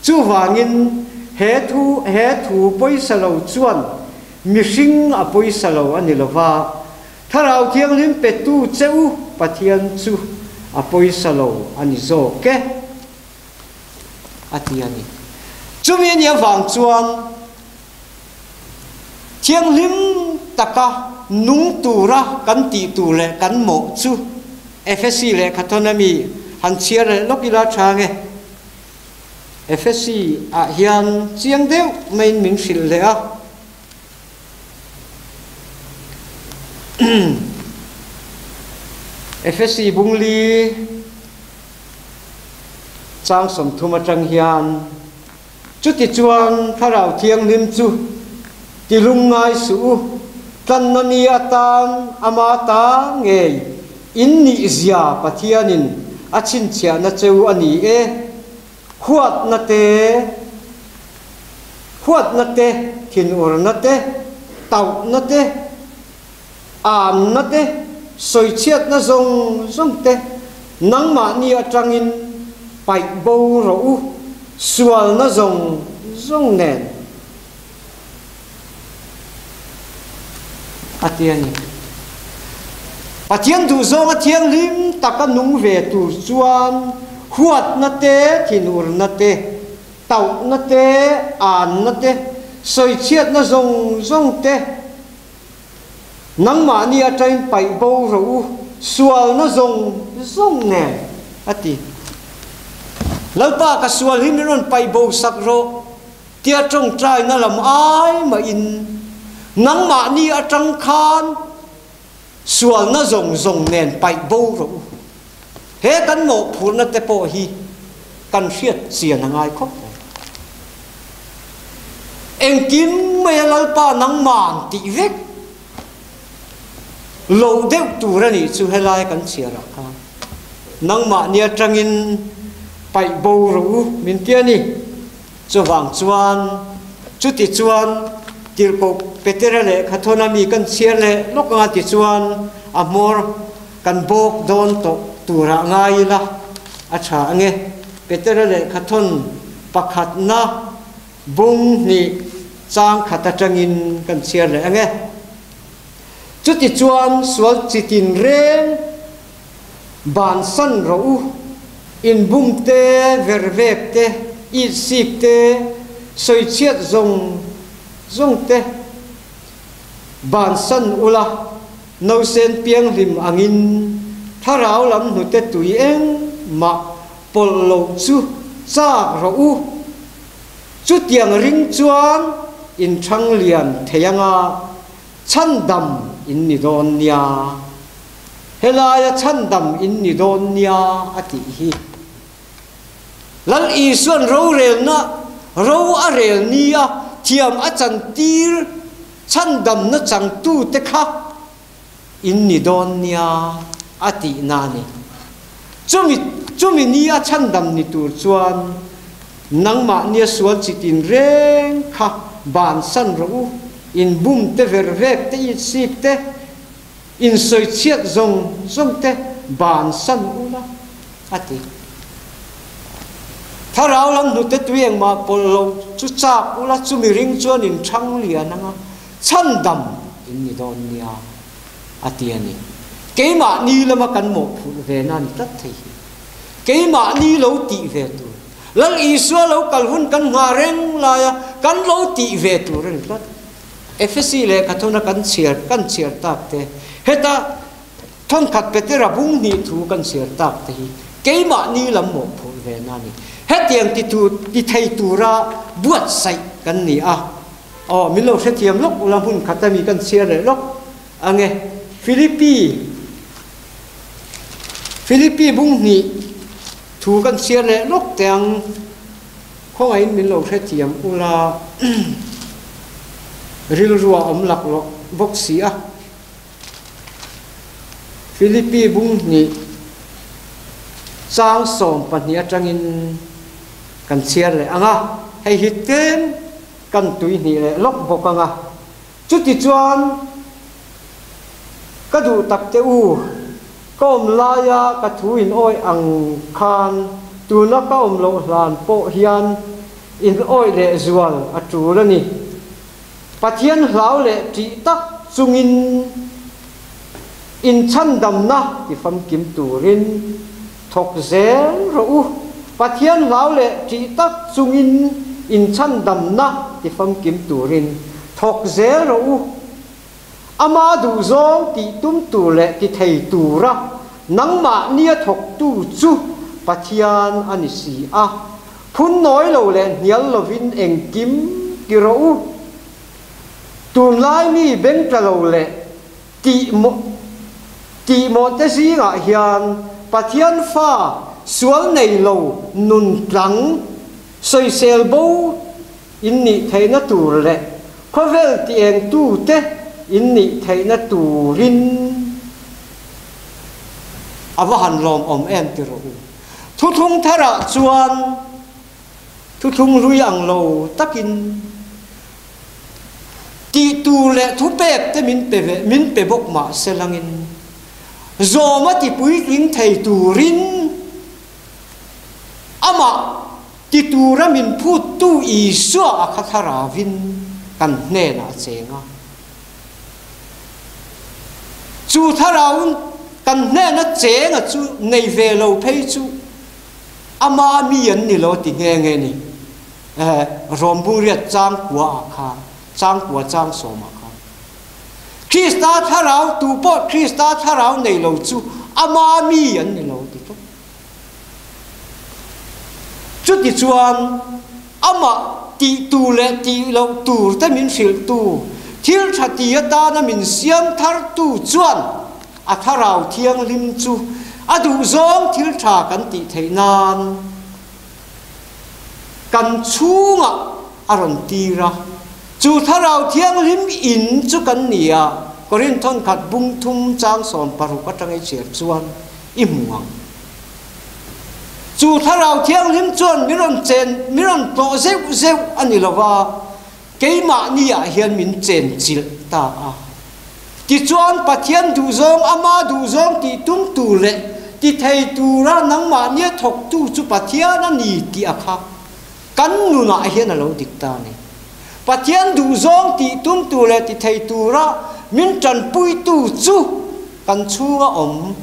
Chuvangin he thu he thu pawisa lo chuan mihring a pawisa lo a ni lova, Thlarau Thianghlim petu che u Pathian chu a pawisa lo a ni zawk e. A ti a ni. Chumi a nih avang chuan thianghlim taka nung tura kan tih tur leh kan mawh chu Efesi lehkha thawn ami han chhiar leh lawk ila tha nge. Efesi ah hian chiang deuh maiin min hrilh leh a. Efesi bungli. Chang 30 atang hian, Chutichuan Thlarau Thianghlim chu ti lungngai suh u, tlanna ni atan ama ta ngei in nih zia Pathianin a chhinchhiahna cheu a ni e. Huatna te, huatna te, thinurna te, tauhna te, Anna te, sawichhiatna zawng zawng te nangmahni atangin paih bo rawh u, sualna zawng zawng nen a ti a ni. Pathian duhzawnga thianghlim taka nung ve tur chuan huatna te, thinurna te, tauhna te, anna te, sawichhiatna zawng zawng te, Nangmahni atangin paih bo rawh u, sualna zawng zawng nen, a ti. Lalpa ka sual hi min rawn paih bo sak rawh, tia tawngtaina lam ai mahin nangmahni atang khan sualna zawng zawng nen paih bo rawh u. He kan mawhphurhna te pawh hi kan hriat chian a ngai khawp mai. Engkim mai a Lalpa nangman tih vek loh deuh tur a nih chu helai kan chhiar ah khan nangmahni atangin paih bo rawh u min ti a ni. Chuvang chuan chuti chuan Tirhkoh Petera lehkha thawn a mi kan chhiar leh lawk anga tichuan a hmawr Kan bawk dawn tawh turah ngai ila a tha ange. Petera lehkha thawn pakhatna bung hnih chang khat atangin kan chhiar leh ange. Chutichuan sual chi tin reng bansan rawh u, inbum te, vervek te, itsik te, sawichhiat zawng zawng te bansan ula, Nausen pianghlim angin thlarau lam hnute tui engmah pawlh loh chu chak rawh u. Chutiang ring chuan in ṭhang lian thei anga chhandam in ni dawn nia. Helaia chhandam in ni dawn nia a tih hi. Lal Isua'n rorelna ro a rel nia thiam a chantir chhandamna changtute kha in ni dawn nia a tihna a ni. Chumi chumi nia chhandam ni tur chuan nangmahnia sual chi tinreng kha bansan rawh u, in bum te ver vek te itsik te, in sawichhiat zawng zawng te bansan ula a ti. Thlarau lam hnute tui engmah pawlh lo chu chak ula chumi ring chuan in thang lian anga chhandam in ni dawn nia a ti a ni. Keimahni lama kan mawhphurh ve na a ni tlat thei hi. Keimahni lo tih ve tur, Lal Isua lo kal hun kan nghah reng laia kan lo tih ve tur a ni tlat. Efesi lehkha thuna kan chhiar kan chhiar tak te, heta thawnkhat Petera bung hnih thu kan chhiar tak te hi keimahni lam mawhphurh ve na a ni. Hetiang ti tur ti thei tura buatsaih kan ni a. Aw, min lo hrethiam lawk ula hmun khat ami kan chhiar leh lawk ang e. Philippi Philippi bung hnih thu kan chhiar leh lawk teh ang. Khawngaihin min lo hrethiam ula rilru a awm laklawh bawk si a. Philippi bung hnih chang 12 atangin kan chhiar leh ang a, hei hi tlem kan tui hnih leh lawk bawk ang a. Chutichuan ka duh tak te u, ka awm laia ka thu in awih ang khan tuna ka awm loh hlan pawh hian in awih leh zual a tul a ni. Pathian hlau leh ṭih tak chungin inchhandamna ti famkim turin thawk zel rawh u. Pathian hlau leh ṭih tak chungin inchhandamna ti famkim turin thawk zel rawh u. Ama duhzawng tih tum tur leh ti thei tura nangmahnia thawktu chu Pathian a ni si a. Phun nawi lo leh hnial lovin engkim ti rawh u. Tunlai mi beng tla lo leh tih mawh tih mawh te zingah hian Pathian fa sual nei lo nun tlang sawisel bo in nih theihna tur leh khawvel ti eng tute in nih theihna turin a va han lawmawm em ti rawh u. Thuthlung tharah chuan thuthlung hlui ang lo takin tih tur leh thupek te min pe ve min pe bawk mah se langin zawm a ti puitling thei turin amah ti tura min phuttu Isua a kha thlaravin kan hnenah a cheng a. Chu thlarau kan hnena chenga chu nei ve lo phei chu ama mi an ni lo ti nghe nghe ni. Eh, Rom bungriat chang kua ah khan, chang kua chang sawm ah khan. Krista thlarau tu pawh Krista thlarau nei lo chu ama mi an ni lo ti tlat. Chutichuan, amah tih tur leh tih loh tur te min hrilhtu, thil tha ti atana min siam thartu chuan a Thlarau Thianghlim chu a duhzawng thil tha kan tih theih nan kan chhungah a rawn tir a. Chu Thlarau Thianghlim in chu kan ni a, Korinthon khat bung thum chang 16 atanga i chhiar chuan i hmu ang. Chu Thlarau Thianghlim chuan min rawn chen, min rawn tlawh zeuh zeuh a ni lo va, keimahni ah hian min chen chilh ta a. Tichuan Pathian duhzawng, Ama duhzawng tih tum tur leh ti thei tura nangmahnia thawktu chu Pathian a ni tih a kha kan nunah hian a lo dik ta a ni. Pathian duhzawng tih tum tur leh ti thei tura min tanpuitu chu kan chhunga awm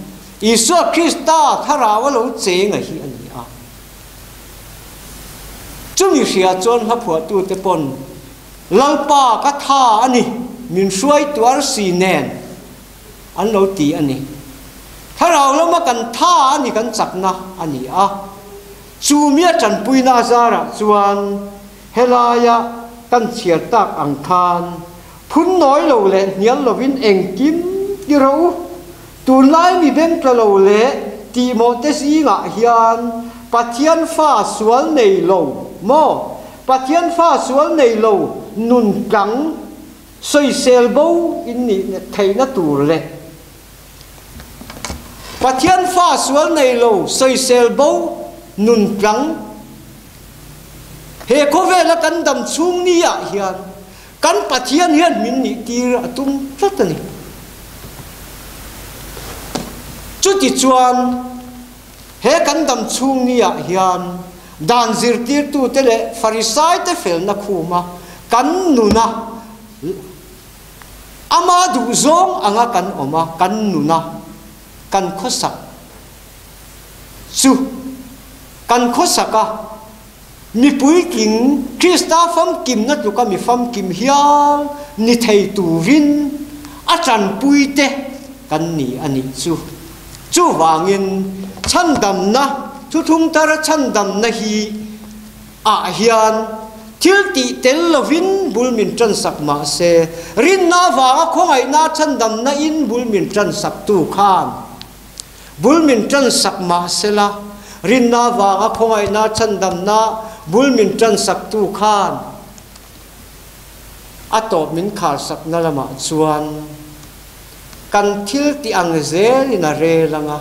Isua Krista thlarau a lo cheng a hi a ni a. Chumi hria chuan hla phuahtute pawn, Lalpa ka tha a ni, min hruai tuar si nen an lo ti a ni. Thlarau lama kan tha a ni kan chakna a ni a. Chu mia tanpuina a zarah chuan. Helaia kan chhiar tak ang khan phun nawi lo leh hnial lovin engkim ti rawh u. Tunlai mi bengtla lo leh tihmawhte zingah hian Pathian fa sual nei lo maw? Pathian fa sual nei lo nun tlang sawisel bo in nih theihna tur leh Pathian fa sual nei lo sawisel bo nun tlang he khawvela kan dam chhung ni ah hian kan Pathian hian min nih tir a tum tlat a ni. Chutichuan he kan dam chhung ni ah hian dan zirtirtute leh Farisaite felna khuma kan nuna Ama duhzawng anga kan awm a, kan nun a, kan khawsak chu kan khawsak a, mi puitling Krista famkimna tluka mi famkim hial ni thei turin a tanpuite kan ni a nih chu. Chuvangin chhandamna, thuthlung thara chhandamna hi ah hian thil tih tel lovin bul min tansak mah se, rinna avanga khawngaihna chhandamna in bul min tansaktu khan bul min tansak mah sela, rinna avanga khawngaihna chhandamna bul min tansaktu khan a tawp min kharsakna lamah chuan kan thil tih ang zelin a rel ang a.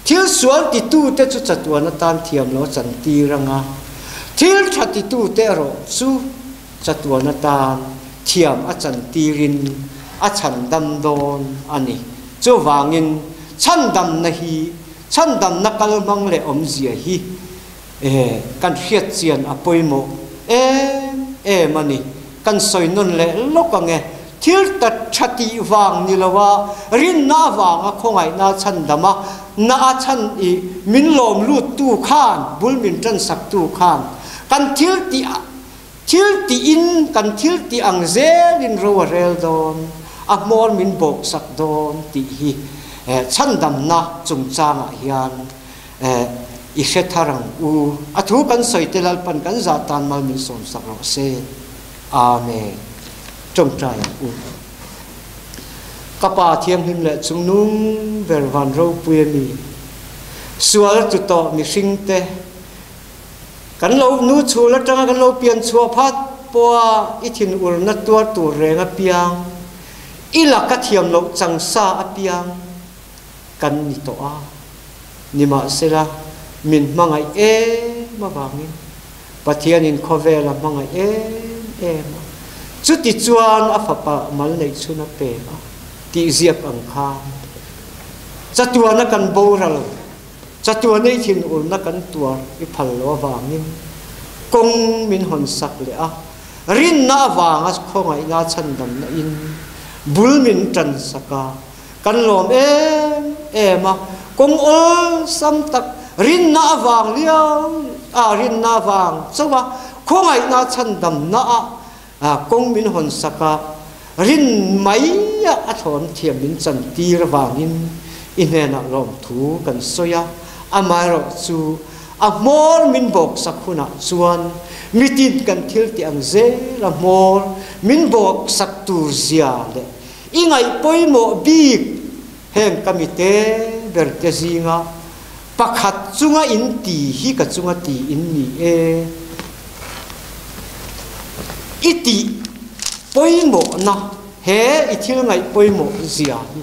Thil sual titute chu chatuan atan thiam lo a chantir ang a, thil tha titute erawh chu chatuan atan thiam a chantirin a chhandam dawn a ni. Chuvangin chhandamna hi chhandamna kalhmang leh awmzia hi kan hriatchian a pawimawh em em a ni. Kan sawi nawn leh lawk ang e. Thil ta tha tih vang ni lo a, rinna avanga khawngaihna chhandam a, na a chhan i min lawm lut tu khan, bul min tan sak tu khan, kan thil tih thil tih in kan thil tih ang zel in ro a rel dawn, a hmawr min bawk sak dawn tih hi chhandamna chungchangah hian i hre thar ang u. A thu kan sawi te Lalpan kan zah tan mal min sawm sak rawh se. Amen. Tawngtai ang u. Ka Pa Thianghlim leh Chungnung ber van ropui a mi, sual tu tawh mihringte, kan lo nu chhul atanga kan lo pian chhuah phat pawha i thinurna tuar tur reng apiang, i laka thiam loh changsa apiang kan ni tawh a. Nimahsela, min hmangaih em avangin Pathianin khawvel a hmangaih em em a, chuti chuan a fapa mal neih chhun a pe a tih ziak ang khan chatuana kan boral, chatuana i thinurna kan tuar i phal lo avangin kawng min hawn sak leh a, rinna avanga khawngaihna chhandamna in bul min tan sak a. Kan lawm em em a, kawng awlsam tak rinna avang liau a rinna avang chauh a, khawngaihna chhandamna ah kawng min hawn sak a, rin mai a a thlawn thiam min chantir avangin i hnenah lawmthu kan sawi a, amaherawh chu a hmawr min bawk sak hunah chuan mitin kan thil tih ang zel a hmawr min bawk sak tur zia leh I ngaih pawimawh bik heng ka mite ber te zinga pakhat chunga in ti hi ka chunga ti in ni e. I tih pawimawhna he i thil ngaih pawimawh zia hi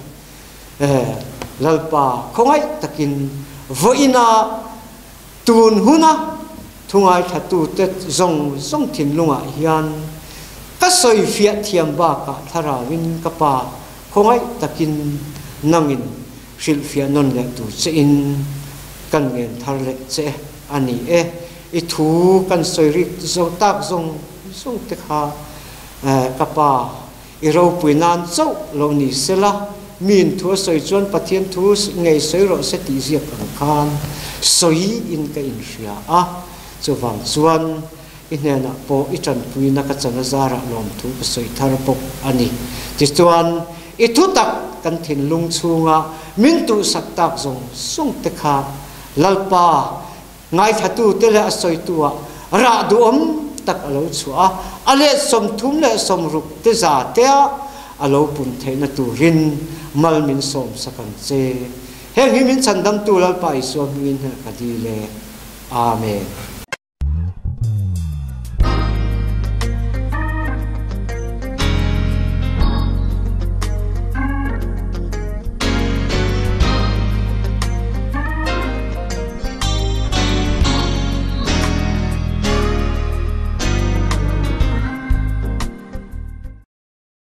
Lalpa khawngaih takin vawiina Tun huna thu ngaithlatute zawng zawng thinlungah hian ka sawi fiah thiam bakah thlarauin ka pa khawngaih takin nangin hrilhfiah nawn leh tur chein kan ngen thar leh che a ni e. I thu kan sawi rik zawng tak zawng zawng te kha ka pa I ropui nan chauh lo ni sela, miin thu a sawi chuan Pathian thu ngei sawi rawh se tih ziak ang khan sawi in ka inhria a. Chuvang chuan i hnenah pawh i tanpuina ka chan a zarah lawmthu ka sawi thar bawk a ni. Tichuan, i thutak kan thinlung chhunga min tuhsak tak zawng zawng te kha Lalpa, Ngaithlatute leh a sawituah rah duhawm tak a lo chhuah a, a let 36 te za tea a lo pun theihna turin mal min sawmsak ang che. Heng hi min chhandamtu Lalpa Isua hmingin hnelh ka dil e. Amen.